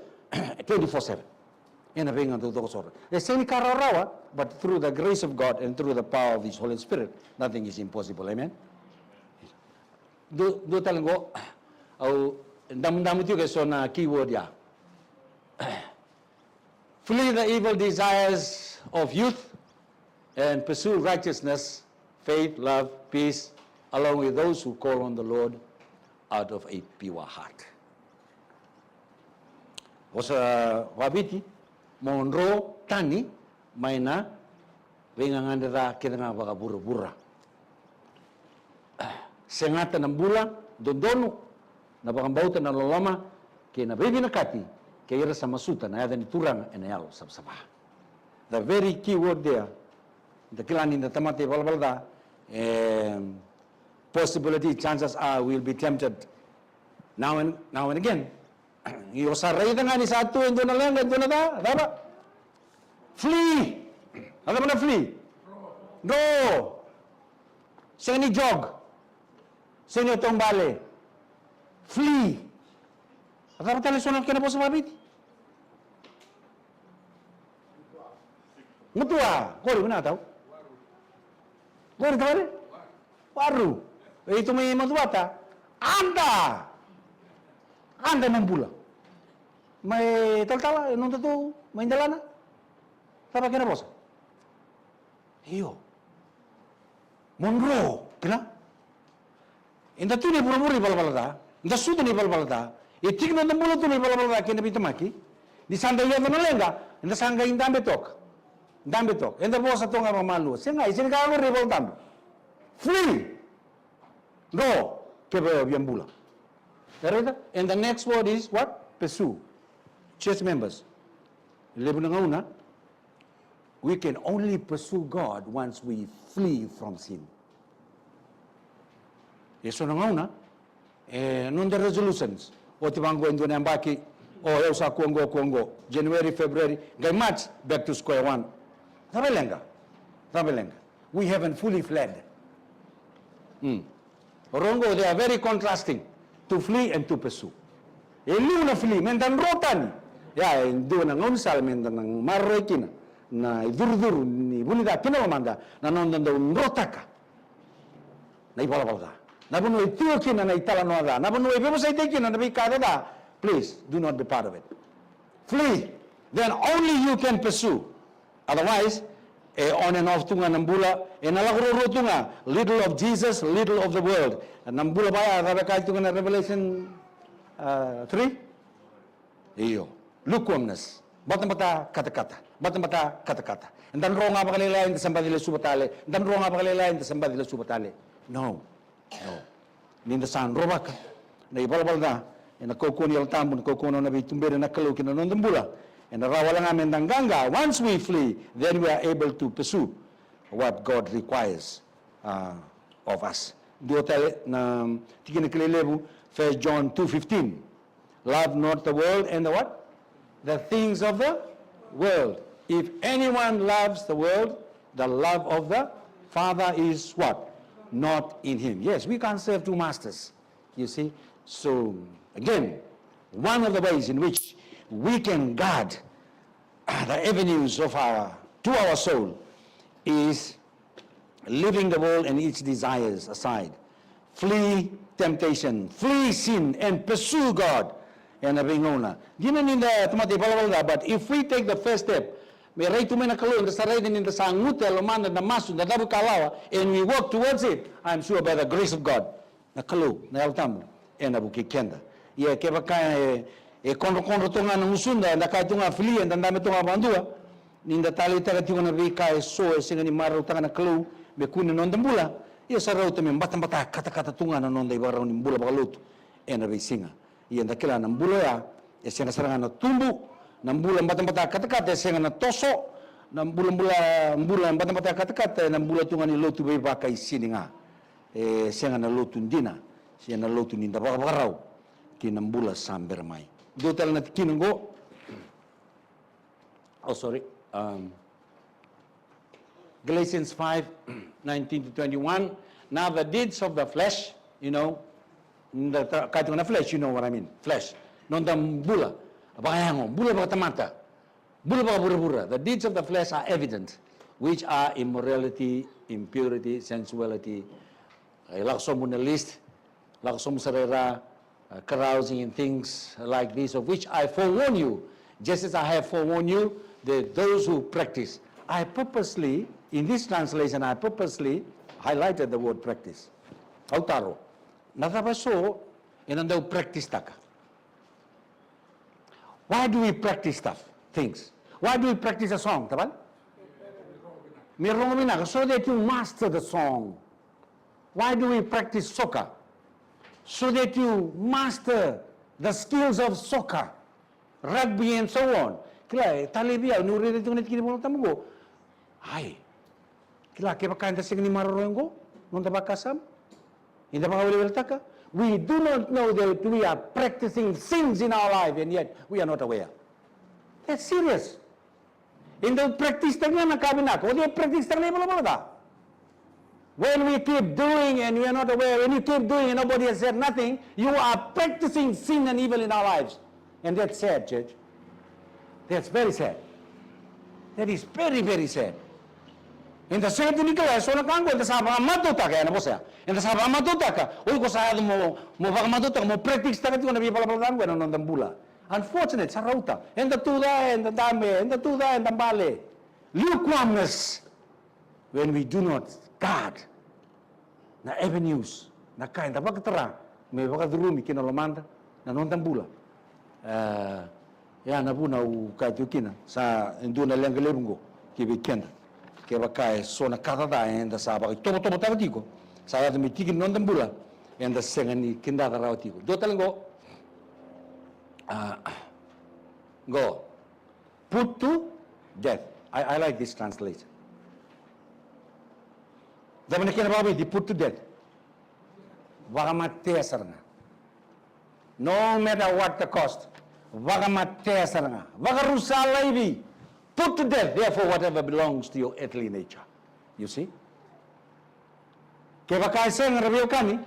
twenty-four seven. Ena veiga taucoko sara. E sega ni ka rawarawa, but through the grace of God and through the power of His Holy Spirit, nothing is impossible. Amen. Dua, dua tale qo, au damudamu tiko e so na keyword ya. Flee the evil desires of youth and pursue righteousness, faith, love, peace, along with those who call on the Lord out of a pure heart. Vosa vaviti, mo dro tani mai na veigagadre ca kece ga vakavuravura. Segata na bula dodonu, na vakabauta, na loloma, kei na veivinakati, kei ira sa masuta na yaca ni Turaga ena yalo savasava. The very key word there, da kila ni da tamata ivalavala ca, e, possibility, chances are we'll be tempted now and, now and again. Ia o sa raica ga ni sa tu e dua na leqa, e dua na ca, cava? Flee. A cava na flee? Dro. Sega ni jog. Sega ni o taubale. Flee. A cava tale so na kena vosa vaviti? Gutuwa. Qori vinaka tau. Qori tale. Waru. E tu mai Macuata. Ada. Ada mo bula. Mai talatala, e nodatou mai delana. Cava kena vosa? Io. Mo dro, kila. Eda tu na ivurevure ivalavala ca, eda sucu na ivalavala ca, e tiki noda bula tu na ivalavala ca kei na veitemaki. Ni sa qai yaco na leqa, eda sa qai dabe toka. Dabe toka. Eda vosa toka ga vakamalua. Sega, e sega ni ka qori na iVolatabu. Flee. Dro, kevaka o via bula. E raica? And the next word is what? Pursue. Church members. Levu na gauna, we can only pursue God once we flee from sin. E so na gauna, e, noda resolutions. Oti vaqo e dua na yabaki, o, au sa kua qo, kua qo. January, February, qai March, back to square one. Cava e leqa? Cava e leqa? We haven't fully fled. Hmm. Rogo, they are very contrasting. To flee and to pursue. E liu na flee, meda dro tani. Ia, e dua na gaunisala meda na maroroi kina na icurucuru ni vunica kina lomada, na noda dau drotaka na ivalavala ca, na vanua e tiko kina na italanoa ca, na vanua e veivasaitaki kina na veika ca. Please, do not be part of it. Flee. Then only you can pursue. Otherwise, e on and off tu ga na bula, e na lako ruarua tu ga, little of Jesus, little of the world. Na bula vaya, cava e kaya tu ga na Revelation, uh, three? Io. Lukewarmness. Batabata katakata. Batabata katakata. Eda dro ga vakalailai, eda sa baci lesuva tale. Eda dro ga vakalailai, eda sa baci lesuva tale. No. Ni da sa drovaka na ivalavala ca ena kaukauwa ni Yalo Tabu, na kaukauwa na nona veituberi na Kalou ki na noda bula, ena rawa wale ga meda qaqa. Once we flee, then we are able to pursue what God requires, uh, of us. Dua tale na tikina kilai levu, First John two fifteen. Love not the world and the what? The things of the world. If anyone loves the world, the love of the Father is what? Not in him. Yes, we can't serve two masters. You see? So, again, one of the ways in which we can guard the avenues of our, to our soul is leaving the world and its desires aside. Flee temptation, flee sin, and pursue God. Ena veigauna. Dina ni da tamata ivalavala ca, but if we take the first step, Me rai tu mai na Kalou, eda sa raica ni da sa guta e lomada, da masu, da cavuikalawa, and we work towards it, I'm sure by the grace of God, na Kalou, na Yalo Tabu, ena vukei keda. Ia kevaka e, e kodrokodro tu ga na gusuda, eda kaya tu ga fili, eda dabe tu ga vakadua, ni da taleitaka tiko na veika eso e sega ni marautaka na Kalou me kune na noda bula, ia sa rauta me batabata katakata tu ga na noda ivakarau ni bula vakalotu ena veisiga. Ia da kila na bula oya e sega sara ga na tubu, na bula batabata katakata e sega na toso, na bulabula, bula batabata katakata ena bula tu ga ni lotu veivakaisini ga. E sega na lotu dina, se na lotu ni da vakavakarau ki na bula sa bera mai. Dua tale na tikina qo. Oh, sorry. Um, Galatians five, nineteen to twenty-one. Now the deeds of the flesh, you know, the, the, kaya tiko na flesh, you know what I mean. Flesh. Noda bula vakayago, bula vakatamata, bula vakavuravura. The deeds of the flesh are evident, which are immorality, impurity, sensuality, e lako sobu na list, lako sobu sara i ra, uh, carousing and things like this, of which I forewarn you, just as I have forewarned you, that those who practice. I purposely, in this translation, I purposely highlighted the word practice. Au taro, na cava so eda dau practice taka? Why do we practice stuff, things? Why do we practice a song, tavale? Me rogo vinaka, so that you master the song. Why do we practice soccer? So that you master the skills of soccer, rugby and so on. Kila, e talei vei au niu raica tiko na tikina ni Vola Tabu qo. Ai. Kila, kevaka eda sega ni maroroya qo, noda vakasama, eda vakaweleweletaka, we do not know that we are practicing sins in our life and yet we are not aware. That's serious. Eda practice taka ga na ka vinaka, o cei practice taka na ivalavala ca? When we keep doing and we are not aware, when you keep doing and nobody has said nothing, you are practicing sin and evil in our lives. And that's sad, church. That's very sad. That is very, very sad. Eda sega tu ni kila eso na ka qo, eda sa vakamatautaka, ena vosa ya. Eda sa vakamatautaka, o iko sa yaco mo, mo vakamatautaka, mo practice taka tiko na veivalavala ca qo ena noda bula. Unfortunate, sa rauta. Eda tuca, eda dabe, eda tuca, eda bale. Lukewarmness. When we do not guard na avenues, na ka eda vakatara me vakacurumi ki na lomada, na noda bula. E, ya na vuna au kaya tiko kina, sa e dua na leqa levu qo ki vei keda. Kevaka e so na ka ca eda sa vakaitovotovotaka tiko, sa yaco me tiki ni noda bula, eda sega ni kidaka rawa tiko. Dua tale qo, a, qo. Put to death. I, I like this translation. Cava na kena vakaviti, put to death? Vakamatea sara ga. No matter what the cost. Vakamatea sara ga. Vakarusa laivi. Put to death, therefore, whatever belongs to your earthly nature. You see? Kevaka e sega, ra veiwekani,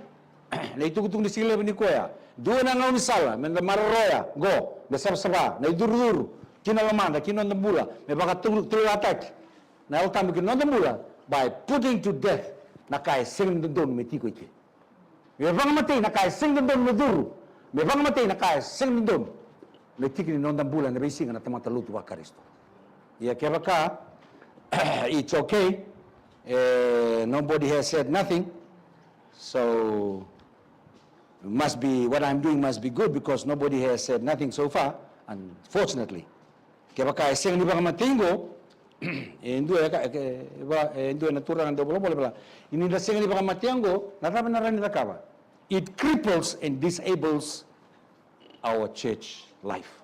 na itukutuku ni siga levu nikua, dua na gaunisala me da maroroya qo, me savasava na icurucuru ki na lomada, ki na noda bula, me vakatulewataki na Yalo Tabu ki na noda bula, by putting to death na ka e sega ni dodonu me tiko i ke. Me vakamatei na ka e sega ni dodonu me curu. Me vakamatei na ka e sega ni dodonu me tiki ni noda bula ena veisiga na tamata lotu vaKarisito. Ia kevaka, it's okay. Eh, nobody has said nothing. So, must be, what I'm doing must be good because nobody has said nothing so far, unfortunately. Kevaka e sega ni vakamatei qo, e dua e ka, e, e, va, e dua na turaga dau volavola, vela. Ni da sega ni vakamatea qo, na cava na rawa ni cakava? It cripples and disables our church life.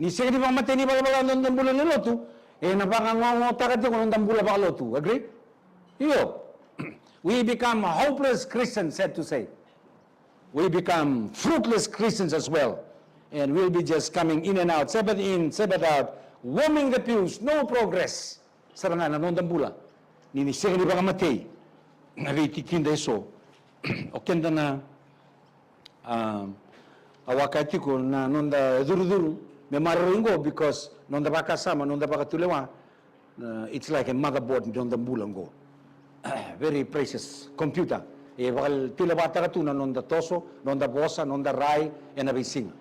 Ni sega ni vakamatei ni valavala na noda bula ni lotu, ena vakagogotaka tiko na noda bula vakalotu. Agree? Io. We become hopeless Christians, sad to say. We become fruitless Christians as well. And we'll be just coming in and out, Sabbath in, Sabbath out, warming the pews, no progress. Sara ga na noda bula. Ni, ni sega ni vakamatei na veitikina eso. O keda na, a, au a kaya tiko na noda curucuru me maroroi qo because noda vakasama, noda vakatulewa, Uh, it's like a motherboard ni noda bula qo. Very precious computer. E vakatulevataka tu na noda toso, noda vosa, noda rai ena veisiga.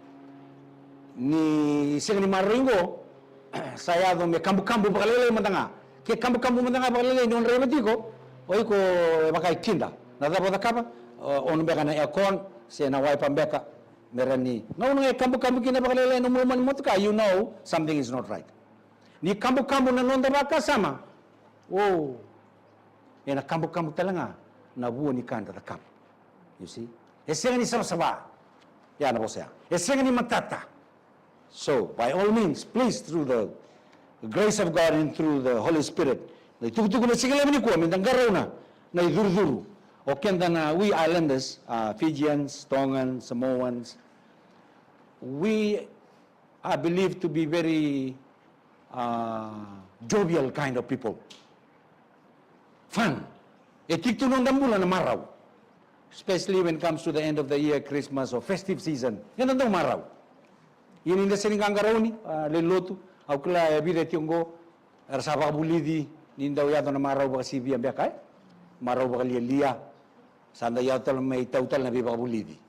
Ni sega ni maroroi qo, Sa yaco me kabukabu vakalailai mada ga. Ke kabukabu mada ga vakalailai ni o draiva tiko, o iko e vaka e kida. Na cava o cakava? O, o na beka na aircon, se na wiper beka, me rawa ni gauna ga e kabukabu kina vakalailai na nomu loma ni motoka, you know something is not right. Ni kabukabu na noda vakasama, o, ena kabukabu tale ga na vua ni ka eda cakava. You see? E sega ni savasava. Ya na vosa ya. E sega ni matata. So, by all means, please, through the grace of God and through the Holy Spirit, na itukutuku na siga levu nikua, me da qarauna na icurucuru. O keda na, we islanders, uh, Fijians, Tongans, Samoans, we are believed to be very, uh, jovial kind of people. Fun. E tiki tu noda bula na marau. Especially when it comes to the end of the year, Christmas or festive season. Eda dau marau. Ia ni da sega ni qaqarauni, a, lewe ni lotu, au kila e vica e tiko qo, era sa vakavulici, ni dau yaco na marau vakasivia beka, e? Marau vakalialia, sa dau yaco tale mai tau tale na veivakavulici.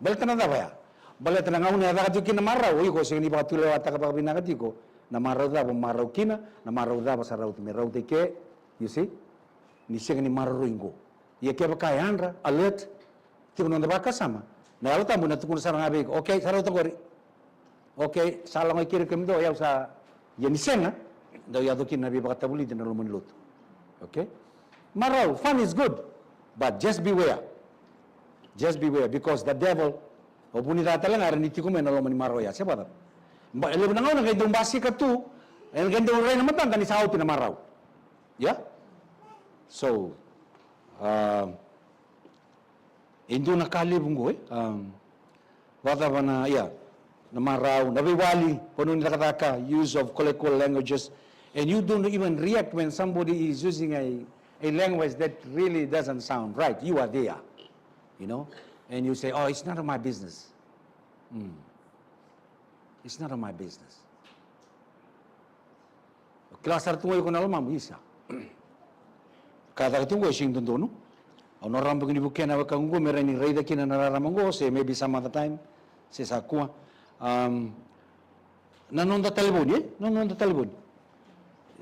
Baleta na cava ya? Baleta na gauna e caka tiko kina na marau, o iko sega ni vakatulewataka vakavinaka tiko na marau cava o marau kina, na marau cava sa rauta me rauta i ke, you see? Ni sega ni maroroi qo. Ia kevaka e yadra, alert, tiko na noda vakasama, na Yalo Tabu na tukuna sara ga vei iko, okay, sa rauta qori. Okay, sa lako i keri kemudou, o yau sa, ia ni sega, dau yaco kina na veivakatavulici na loma ni lotu. Okay? Marau, fun is good, but just beware. Just beware, because the devil, o vunica tale ga era ni tiko mai na loma ni marau ya, se vacava? Ba, e levu na gauna qai dau basika tu, e qai dau rai na matada ni sa oti na marau. Yeah? So, uh, e dua na ka levu qo, e? Um, vacava na, ia, na marau, na veiwali, vanua ni cakacaka, use of colloquial languages, and you don't even react when somebody is using a, a language that really doesn't sound right. You are there, you know, and you say, "Oh, it's none of my business." Mm. It's none of my business. O kila sara tu ga o iko na lomamu, isa. Ka caka tu qo e sega ni dodonu. Au na rarama beka ni vukea na wekaqu qo me rawa ni raica kina na rarama qo, se maybe some other time, se sa kua. Um, na noda talevoni, e? Na noda talevoni.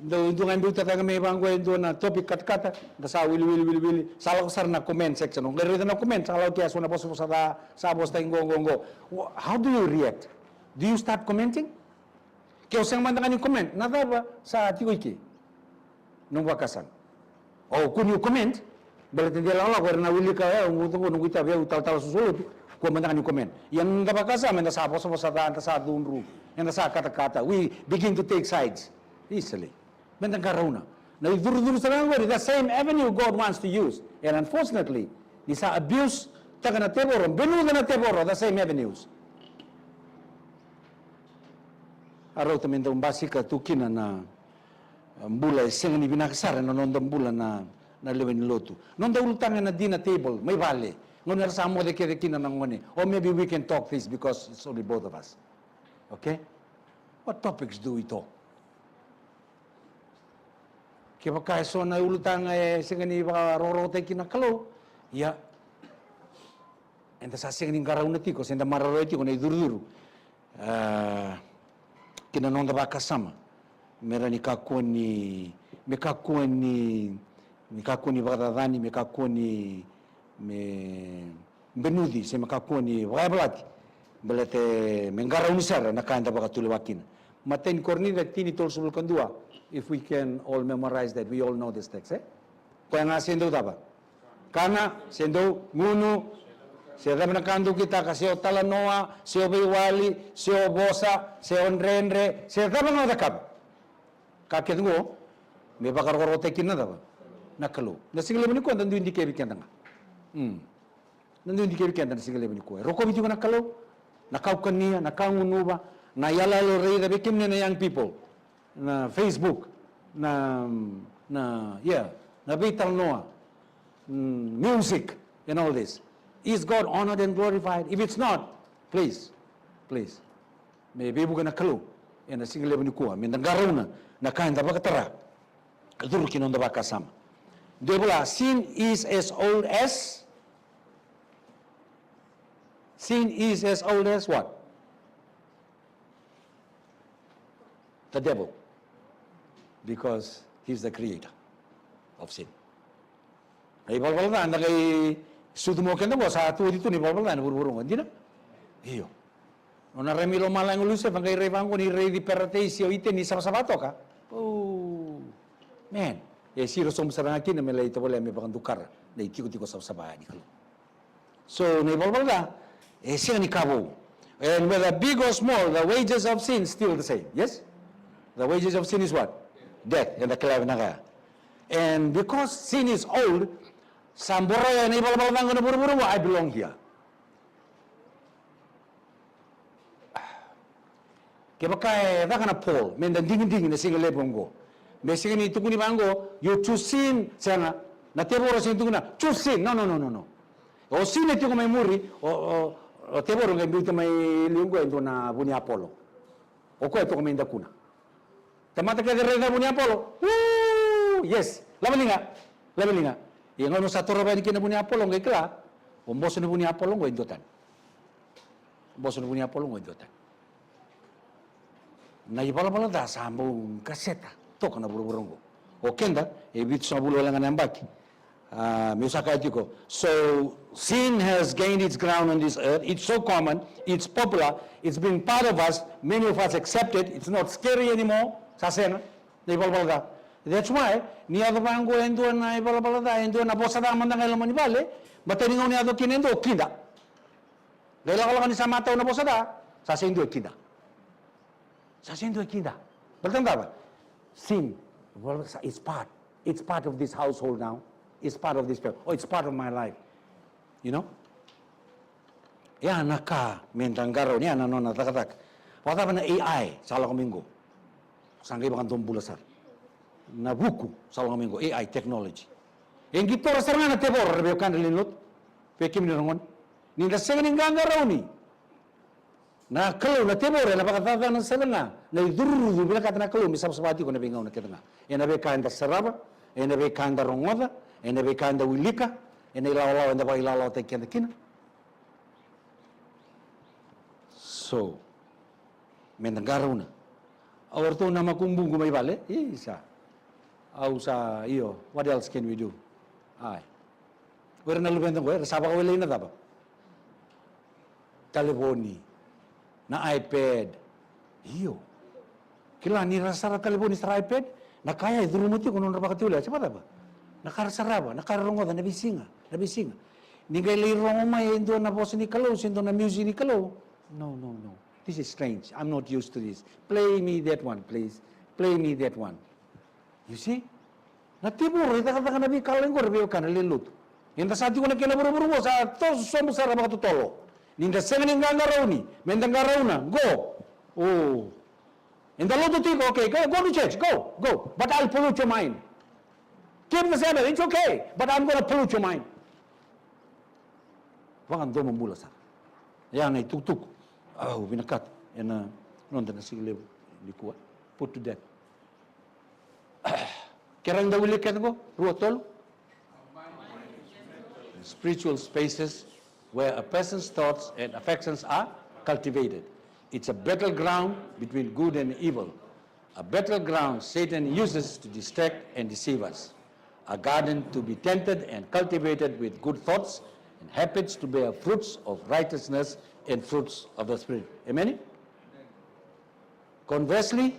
Dau, dua ga e biuta cake mai vaqo e dua na topic katakata, da sa wili, wili, wili, wili. Sa lako sara na comment section. O qai raica na comment, sa lako kea so na vosavosa ca, sa vosataki qo, qo, qo. Wha-, how do you react? Do you start commenting? Ke o sega mada ga ni comment, na cava sa tiko i ke? Nomu vakasama. O kua ni o comment, baleta de lakolako era na wilika, e, o gutu qo, noqu itavi, au talatala susu lotu, kua mada ga ni comment. Ia noda vakasama, eda sa vosavosa ca, eda sa cudru, eda sa katakata. We begin to take sides. Easily. Meda qarauna. Na icurucuru sara ga qori, the same avenue God wants to use. And unfortunately, ni sa abuse taka na tevoro, benuca na tevoro, the same avenues. A rauta me dau basika tu kina na, a, bula e sega ni vinaka sara na noda bula na, na lewe ni lotu. Noda ulutaga ena dinner table, mai vale. Gauna era sa moce kece kina na gone. Or maybe we can talk this because it's only both of us. Okay? What topics do we talk? Kevaka e so na ulutaga e sega ni vakarokorokotaki kina na Kalou, ia, eda sa sega ni qarauna tiko, se da maroroya tiko na icurucuru, a, ki na noda vakasama. Me rawa ni kakua ni, me kakua ni, me kakua ni vakacacani, me kakua ni, me benuci se me kakua ni vakayavalati, baleta me qarauni sara na ka eda vakatulewa kina. Matai ni Korinica tini, tolusagavulu ka dua, if we can all memorize that, we all know this text, e? Koya ga se dau cava? Kana, se dau gunu, se cava na ka dau kitaka, se o talanoa, se o veiwali, se o vosa, se o dredre, se cava ga o cakava. Ka kece qo, me vakarokorokotaki kina na cava? Na Kalou. Na siga levu nikua da dui dikevi keda ga. Mm. Na dui dikevi keda na siga levu nikua. E rokovi tiko na Kalou, na ka o kania, na ka o gunuva, na iyaloyalo raica vei kemuni na young people, na Facebook, na, na, yeah, na veitalanoa, mm, music, and all this. Is God honored and glorified? If it's not, please, please. Me veivuke na Kalou ena siga levu nikua, me da qarauna na ka eda vakatara. Curu ki na noda vakasama. Dua vola, sin is as old as, sin is as old as what? the devil, because he's the creator of sin. Na ivalavala ca da qai sucu mai o keda qo, sa tu oti tu na ivalavala ca ena vuravura qo, dina? Io. Nona rai mai lomalagi o Lusefa, qai rai vaqo ni raici Paradise o Iteni, savasava toka. Oh, man. E siro sobu sara ga kina me lai tovolea me vakadukara na itikotiko savasava ni Kalou. So na ivalavala ca e sega ni ka vou. And whether big or small, the wages of sin is still the same. Yes? The wages of sin is what? Death. Eda kila vinaka ya. And because sin is old, sa boroya na ivalavala ca qo ena vuravura qo, I belong here. Kevaka e caka na poll, meda digidigi na siga levu oqo, me sega ni tukuni vaqo, you choose sin, sega. Na tevoro sega ni tukuna choose sin. No, no, no, no, no. O sin e tiko mai muri, o, o, o tevoro qai biuta mai liu qo e dua na vuniapolo. O koya e toka mai dakuna. Tamata kece raica vuniapolo. Woo! Yes. Lava liga. Lava liga. Ia gauna sa torova yani kina vuniapolo qai kila, o boso ni vuniapolo qo e dua tani. Boso ni vuniapolo qo e dua tani. Na ivalavala ca sa bau qaseta toka na vuravura oqo. O keda e vitusagavulu wale ga na yabaki. A, meu sa kaya tiko. So sin has gained its ground on this earth. It's so common, it's popular, it's been part of us. Many of us accept it. It's not scary anymore. Sa sega na ivalavala ca. That's why ni yaco vaqo e dua na ivalavala ca, e dua na vosa ca mada ga e loma ni vale, baleta ni gauna yaco kina e dua, kida. Qai lakolako ni sa matau na vosa ca, sa sega ni dua e kida. Sa sega ni dua e kida. Baleta na cava? Sin. Well, it's part. It's part of this household now. It's part of this family. Oh, it's part of my life. You know? Ya na ka meda qarauni, ya na nona cakacaka. Vakacava na A I sa lako mai qo? Sa qai vakadomobula sara. Na vuku sa lako mai qo, A I technology. E qitora sara ga na tevoro, ra veiwekani, lewe ni lotu. Vei kemuni na gone. Ni da sega ni qaqarauni na Kalou, na tevoro ena vakacacana sara ga na icurucuru vinakata na Kalou me savasava tiko ena veigauna kece ga. Ena veika eda sarava, ena veika eda rogoca, ena veika eda wilika, ena ilawalawa eda vakailawalawataki keda kina. So, meda qarauna. Au, o ratou na makubuqu mai vale, isa. Au sa, io, what else can we do? Ai. O ira na luveda qo, era sa vakawelei na cava? Talevoni, na iPad. Io. Kila ni ra sara talevoni, sara iPad, na ka ya e curuma tiko na nodra vakatulewa, se vakacava? Na ka ra sarava, na ka ra rogoca, na veisiga, na veisiga. Ni qai lai rogo mai e dua na vosa ni Kalou, se dua na music ni Kalou. No, no, no. This is strange. I'm not used to this. Play me that one, please. Play me that one. You see? Na tevoro e cakacaka na veika lai qori, veiwekani, lewe ni lotu. Eda sa tiko na kena vuravura qo, sa toso sobu sara vakatotolo. Ni da sega ni qaqarauni, meda qarauna, qo. O. Eda lotu tiko, okay, go, go to church, go, go. But I'll pollute your mind. Keep the Sabbath, it's okay, but I'm gonna pollute your mind. Vakadomobula sara. Ya na itukutuku au vinakata ena noda na siga levu nikua. Put to death. Ke rawa ni da wilika kece qo, rua, tolu. Spiritual spaces where a person's thoughts and affections are cultivated. It's a battleground between good and evil, a battleground Satan uses to distract and deceive us, a garden to be tended and cultivated with good thoughts and habits to bear fruits of righteousness and fruits of the Spirit. Amen? Conversely,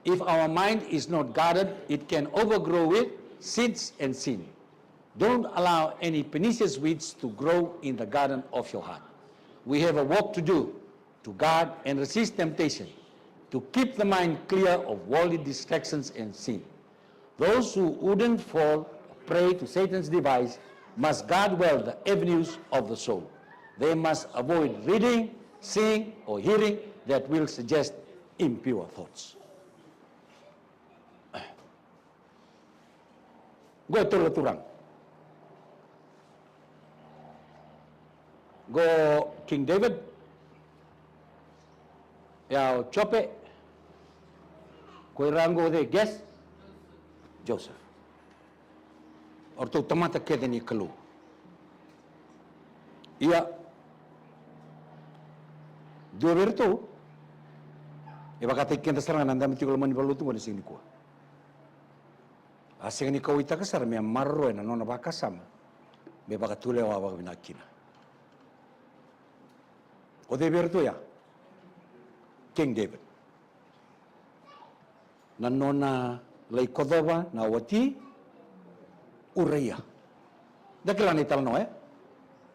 if our mind is not guarded, it can overgrow with seeds and sin. Don't allow any pernicious weeds to grow in the garden of your heart. We have a work to do to guard and resist temptation, to keep the mind clear of worldly distractions and sin. Those who wouldn't fall prey to Satan's device must guard well the avenues of the soul. They must avoid reading, seeing, or hearing that will suggest impure thoughts. Qo e tolu na turaga. Qo King David, ya o Jope, ko ira qo, the guest, Joseph. O ratou tamata kece ni Kalou. Ia, dua vei iratou E vakataki keda sara ga na dabe tiko loma ni valenilotu qo na siga nikua. A sega ni kauwaitaka sara me a maroroya na nona vakasama me vakatulewa vakavinaka kina. O cei vei iratou ya? King David. Na nona lai kocova na wati Uraia. Da kila na italanoa, e?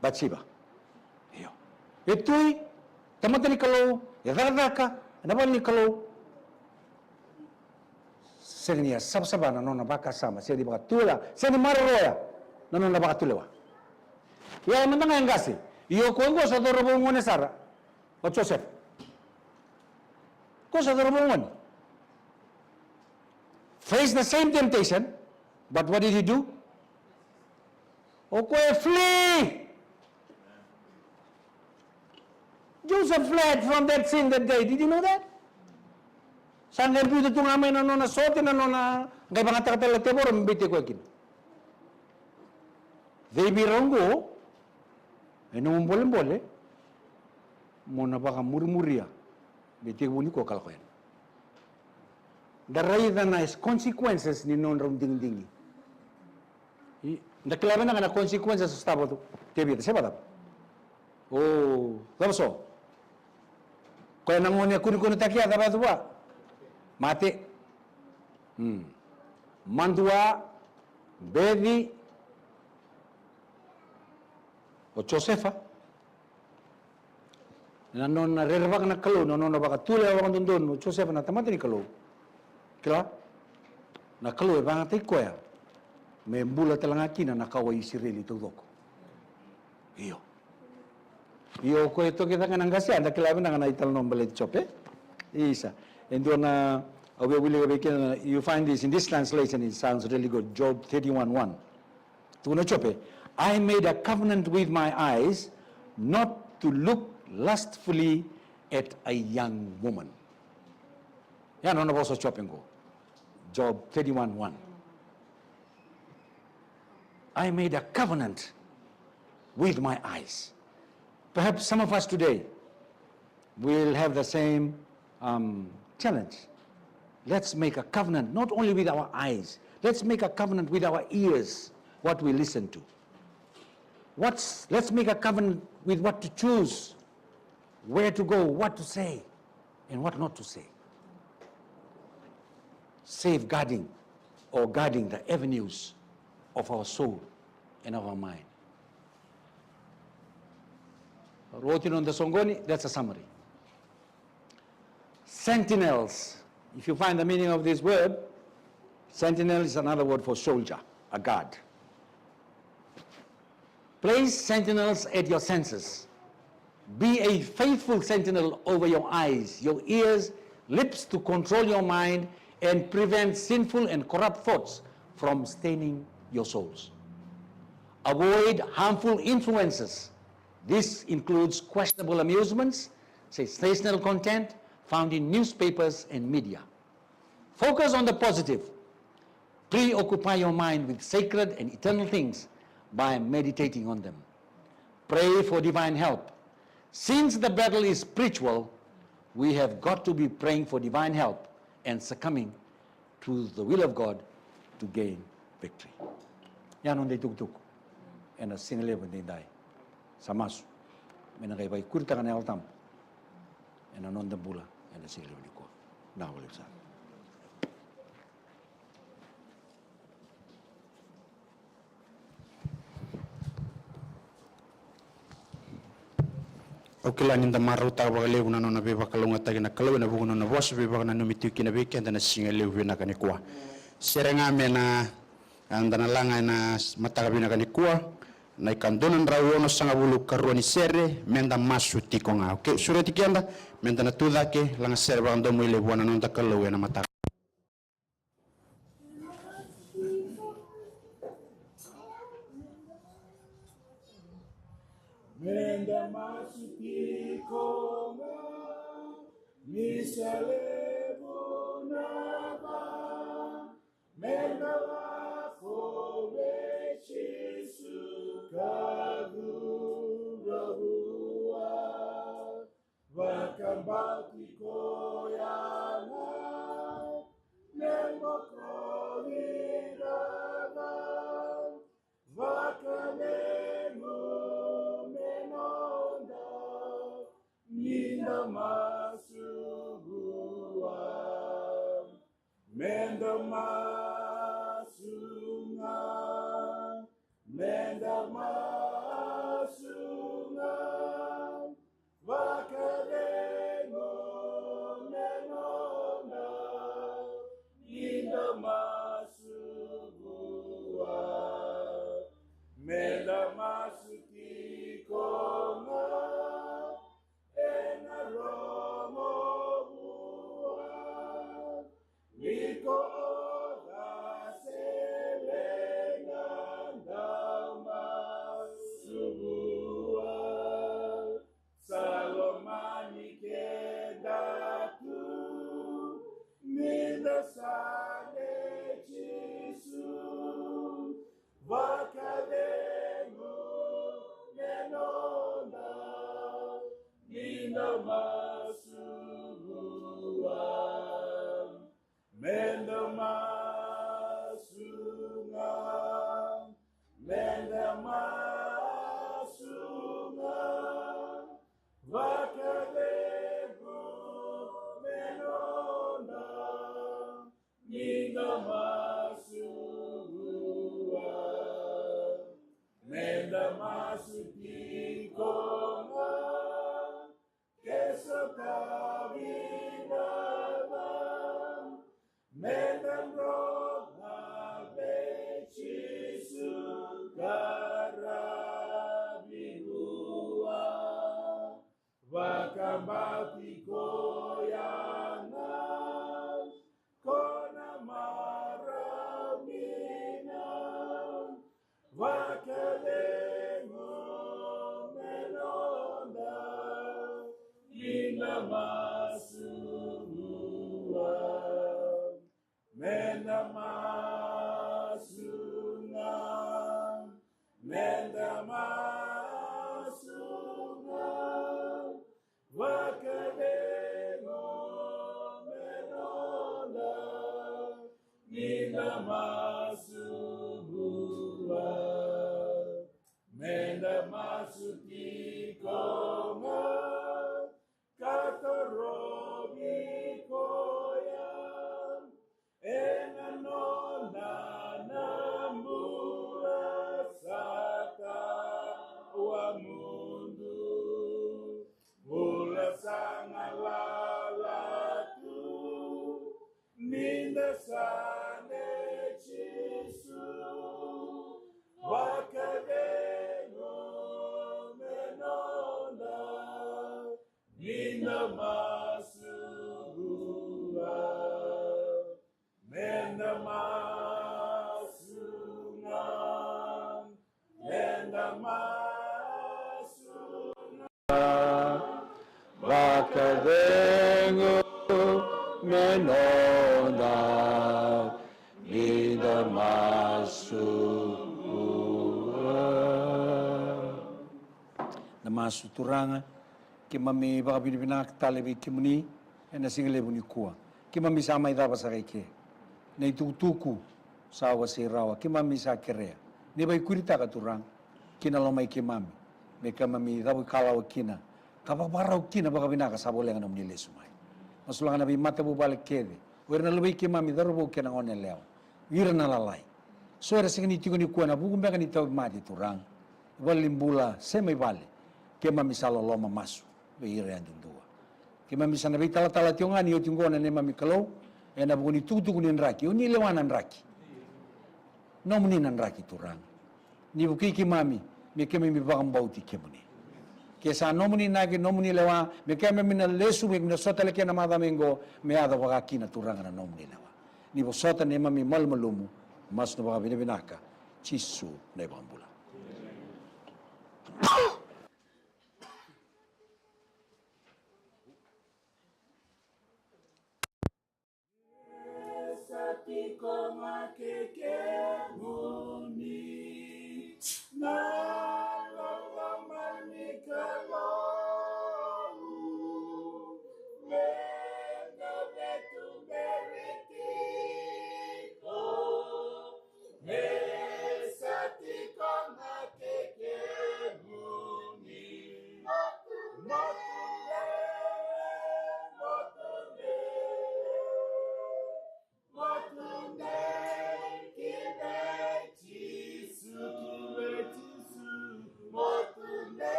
Batsiva. Io. E tui, tamata ni Kalou, e cakacaka ena vale ni Kalou. Sega ni a savasava na nona vakasama, sega ni vakatulewa, sega ni maroroya na nona vakatulewa. Ia mada ga e qase, ia o koya qo sa cauravou gone sara, o Josefa. Ko sa cauravou gone. Face the same temptation, but what did he do? O koya e flee. Joseph fled from that sin that day. Did you know that? Sa qai biuta tu ga mai na nona sote, na nona qai vakayagataka tale na tevoro me beitaki koya kina. Cei vei ira oqo e nomu bolebole mo na vakamurimuria me tekivu nikua ka lako yani? Da raica na consequences ni nodrau digidigi. I, da kila vinaka na consequences o Stava tu, Tevita, se vacava? O cava so? Koya na gone e kunekunetaki ya, cava yaco vua? Mate. Hmm. Madua, beci, o Josefa. Na nona rerevaka na Kalou, na nona vakatulewa vakadodonu o Josefa na tamata ni Kalou. Kila? Na Kalou e vakayagataki koya me bula tale ga kina na kawa i Isireli taucoko. Io. Io, o koya e toki cake na qase, da kila vinaka na italanoa baleti Jope. Isa. E dua na, au via wilika vei keda, you find this in this translation, it sounds really good. Job thirty-one one. Tukuna o Jope, "I made a covenant with my eyes not to look lustfully at a young woman." Ya na nona vosa o Jope qo. Job thirty-one one. "I made a covenant with my eyes." Perhaps some of us today will have the same, um, challenge. Let's make a covenant, not only with our eyes, let's make a covenant with our ears, what we listen to. What's, let's make a covenant with what to choose, where to go, what to say, and what not to say. Safeguarding or guarding the avenues of our soul and of our mind. Roti na noda soqoni, that's a summary. Sentinels. If you find the meaning of this word, sentinel is another word for soldier, a guard. Place sentinels at your senses. Be a faithful sentinel over your eyes, your ears, lips to control your mind and prevent sinful and corrupt thoughts from staining your souls. Avoid harmful influences. This includes questionable amusements, sensational content found in newspapers and media. Focus on the positive. Preoccupy your mind with sacred and eternal things by meditating on them. Pray for divine help. Since the battle is spiritual, we have got to be praying for divine help and succumbing to the will of God to gain victory. Ya na noda itukutuku ena siga levu edaidai. Sa masu me na qai vaikuritaka na Yalo Tabu ena noda bula ena siga levu nikua. Na wale sa. Au kila ni da marautaka vakalevu na nona veivakalougatataki na Kalou ena vuku ni nona vosa veivakananumi tiko kina vei keda na siga levu vinaka nikua. Sere ga me na, a, da na laga ena mataka vinaka nikua na ika dua na drau onosagavulu ka rua ni sere, me da masu tiko ga. Okay, sureti keda me da na tucake, laga sere vakadomoilevu vua na noda Kalou ena mataka. Me da masu tiko ga, ni sa levu na ka, me da lako vei Jisu ka curu vua, vakabauti koya. Meda masu ga, vakacegu me noda, ni da masu vua. Meda masu tiko ga, ena rogo vua. Ni ko oca se leqa da masu vua. Sa lomani keda tu, ni da sa de Jisu. Vakacegu me noda, ni da masu vua. Meda masu ga, meda masu ga, vakacegu me noda, ni da masu vua. Meda masu tiko ga, ke sotavi cava, meda dro ga vei Jisu, qaravi vua. Vakabauti koya ga, ko na marau dina. Vakacegu me noda, ni da masu vua. Meda masu ga, meda masu ga, vakacegu me noda, ni da masu vua. Meda masu tiko ga, ka torovi koya, ena nona na bula sa tawa mudu. Bula sa galala tu, ni da sa de Jisu. Vakacegu me noda, ni da masu vua. Meda masu ga, meda masu ga. Vakacegu me noda, ni da masu vua. Na masu. Turaga, keimami vakavinavinaka tale vei kemuni ena siga levu nikua. Keimami sa mai cava saka i ke. Na itukutuku sa wasei rawa, keimami sa kerea. Ni vaikuritaka, Turaga, ki na loma i keimami, me keimami cavuikalawa kina ka vakavakarau kina vakavinaka sa voleka nomuni lesu mai. Masulaka na veimatavuvale kece, o ira na luvei keimami, cauravou kei na goneyalewa, ira na lalai. So era sega ni tiko nikua ena vuku beka ni tauvimate, Turaga, i valenibula se mai vale. Keimami sa loloma masu vei ira yadudua. Keimami sa na veitalatala tiko ga ni oti oqo, na neimami Kalou, ena vuku ni tukutuku ni draki. O ni lewa na draki. Nomuni na draki, Turaga. Ni vukei keimami me keimami vakabauti kemuni. Ke sa nomuni inaki, nomuni lewa, me keimami na lesu, me keimami na sota tale kina na macawa mai oqo, me yaco vaka kina, Turaga, na nomuni lewa. Ni vosota na neimami malumalumu, masu na vakavinavinaka, Jisu na iVakabula.